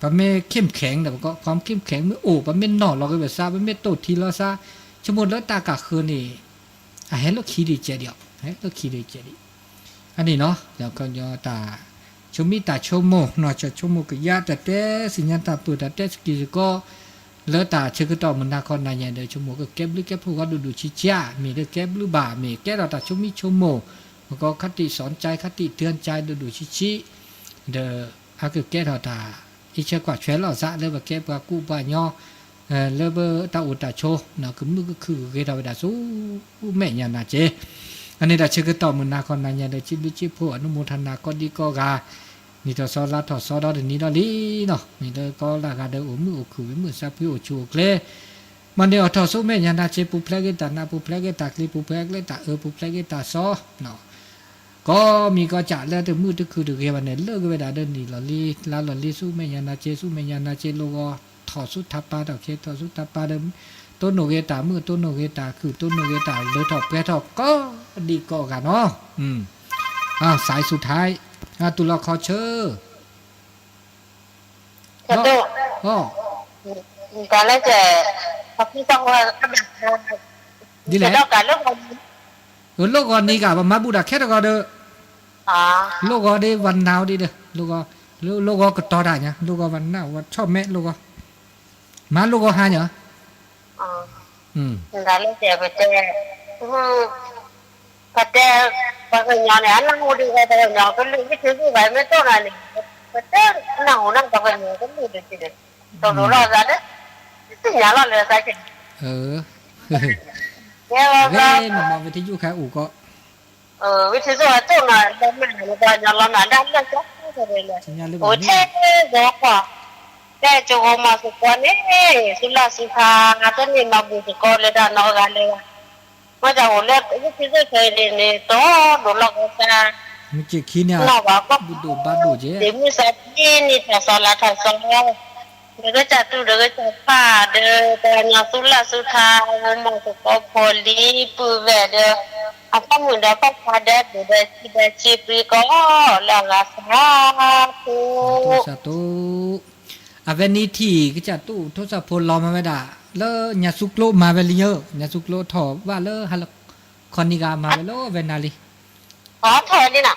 ပမ့ၢ် เข้มแข็ง ဒီးပကီး ความเข้มแข็ง မ့ၢ်အိၣ် ပမ့ၢ်နီၣ်လီၤက့ၤပသး ပမ့ၢ်တိၢ်ထံလီၤသး, ဆိကမိၣ်လၢတၢ်ကဃၢၤန့ၣ်, အဟဲလၢခံဒံးကဲဒံးအီၤ, ဟဲလၢခံဒံးကဲဒံး, အန့ၣ်နီၤ, တၢ်ဆိမိၣ်တၢ်ဆိကမိၣ် နီၢ်ဆိကမိၣ်ကယၢ် တၢ်တဲသ့ၣ်ညါတၢ်ပၢၢ် တၢ်တဲစကံးစကီး လၢတၢ်ဆၢကတီၢ်မုၢ်နၤခီနၤညါဒီး ဆိကမိၣ်ကကဲဘျုးကဲဖှိၣ်ဂီၢ်ဒိၣ်ဒိၣ်ဆံးဆံးဧါ, မ့ၢ်ဒီးကဲဘျုးဘၣ် မ့ၢ်ကဲထီၣ်တၢ်ဆိမိၣ်ဆိကမိၣ်, ပကီး คติสอนใจ คติเตือนใจ ဒိၣ်ဒိၣ်ဆံးဆံး, ဒီးအကကဲထီၣ်တၢ်အံးဆၢကွၢ်ထွဲလိာ်သးလၢပကဲပှၤကူပှၤညီ, လၢပတၢ်အိၣ်တၢ်ဆိး ကမုာ်ကခုၣ်ကဂ့ၤထီၣ်ဝဲဒၣ်ဆူမဲာ်ညါနၤက့ၤ, အန့ၣ်တၢ်ဆၢကတီၢ်မုၢ်နၤခီနၤညါဒီး စံးဘျုးစံးဖှိၣ် အနုမော်ထနာ ကိးဒံကိးဂၤ နံၣ်ထီၣ်စီလါထီၣ်စီဒီတနံၤဒီးလံနီၤ, မ့ၢ်လၢကိးလၢဂၤဒီးအိၣ်မုာ်အိၣ်ခုၣ် မ့ၢ်မုာ်စၢ်ဖှံအိၣ်ဆူၣ်အိၣ်ချ့, မၤန့ၢ်အီၣ်ထီၣ်ဆူမဲာ်ညါနၤက့ၤ ပူၤဖျဲးက့ၤတၢ်နး ပူၤဖျဲးက့ၤတၢ်ချံ ပူၤဖျဲးက့ၤတၢ်အၢ ပူၤဖျဲးက့ၤတၢ်စီနီၤ, ကိးမံၤကိးကးလၢတမုာ်တခုၣ်တဂ့ၤဘၣ်န့ၣ် လၢကဝဲဒၣ်ဒီးနံၣ်လီၤလံ လါလီၤလံ ဆူမဲာ်ညါနၤစ့ ဆူမဲာ်ညါနၤစ့ လိၣ်ဂီၤထီၣ်ဆူထးပာ်ထီၣ်ခဲ ထီၣ်ဆူထးပာ်ဒီး တိၢ်နီၣ်ဂ့ၤတၢ်မုာ် တိၢ်နီၣ်ဂ့ၤတၢ်ခုၣ် တိၢ်နီၣ်ဂ့ၤတၢ်လၢထီၣ်ပှဲၤထီၣ်ကိးဒံကိးဂၤနီၤ စးဆူထါ တူၢ်လီၤခီဆၢ ဒ်လဲၣ် လိၣ်ဂီၤနံၤကဘၣ်မၤဘူၣ်တၢ်ခဲတဂီၤဒီး လိၣ်ဂီၤဒ်ဝဲနၤဝဲဒ်ဒီး လိၣ်ဂီၤ လိၣ်ဂီၤကတီၤတၢ်ညါ လိၣ်ဂီၤဝဲနၤဝဲဆီၣ်မဲာ်လိၣ်ဂီၤ မၤလိၣ်ဂီၤဟါညါ ဒ်လဲၣ် ပတဲ ပတဲ ပှၤကညီန့ၣ် အနၢ်ဟူဒ်ဝဲပှၤကညီကလုၢ် ဝံထံသိၣ်ဘၣ်မ့ၢ်တိၢ်နၤန့ၣ် ပတဲနၢ်ဟူနၢ်ပှၤကညီကလုၢ်ဒ်န့ၣ် တလိၤလီၤသးလၢ သ့ၣ်ညါလီၤလၢသးက့ၤ ဝဲနမၤဝံထံသိၣ်ခဲအိၣ်ကီး ဝံထံသိၣ်အတိၢ်နၤ လၢမ့ၢ်နပှၤကညီလီၤနၤဒၣ်လၢကီး အိၣ်ထဲကီး တဲကၠိဂီၤမၤသကိးန့ၣ် ဆူလၢ်ဆူခါ တန့ၢ်မၤဘူၣ်သကိးလၢတၢ်နီတဂၤလၢၤဘၣ် မ့ၢ်တၢ်အိၣ်လၢဝံထံသိၣ်ခဲအံၤန့ၣ် တလိၤလီၤကစၢ် မ့ၢ်က့ၤခံန့ၣ် နီၢ်ဘၣ်ကီး ဘူၣ်ဒိၣ်ဘါဒိၣ်ကဲ ဒ်မုၢ်ဆါတနံၤန့ၣ်တၢ်စီၤလၤတၢ်စီၤ ဒီးကစၢ်တူၢ်ဒီးကစၢ်ဖးဒီး တၢ်ညီသူၣ်လၢ်သူၣ်ထါ မၤသကိးဖိလံၤပုၢ်ဝဲၢ်ဒီး အဖးမုၣ်ဒီးဖးဖးဒီး ဘူးဒီးဆံးဒီးဆံးပြံကီး လၢအဂၤစၢ်ဖိ အဝဲန့ၣ်ထံၣ်ကစၢ်တူၢ်ထိၣ်စၢ်ဖိလီၤမၤဝဲဒၣ် လၢညါသူကျိမၤဝဲလံယိၤ ညါသူကျိထီၣ်ဘၣ်လၢဟါလီၤ ခီနံၤဂၤမၤဝဲလၢဝဲနၤလံ ထီၣ်ဝဲလံ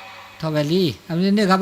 အဝဲန့ၣ်ဂၤဘၣ်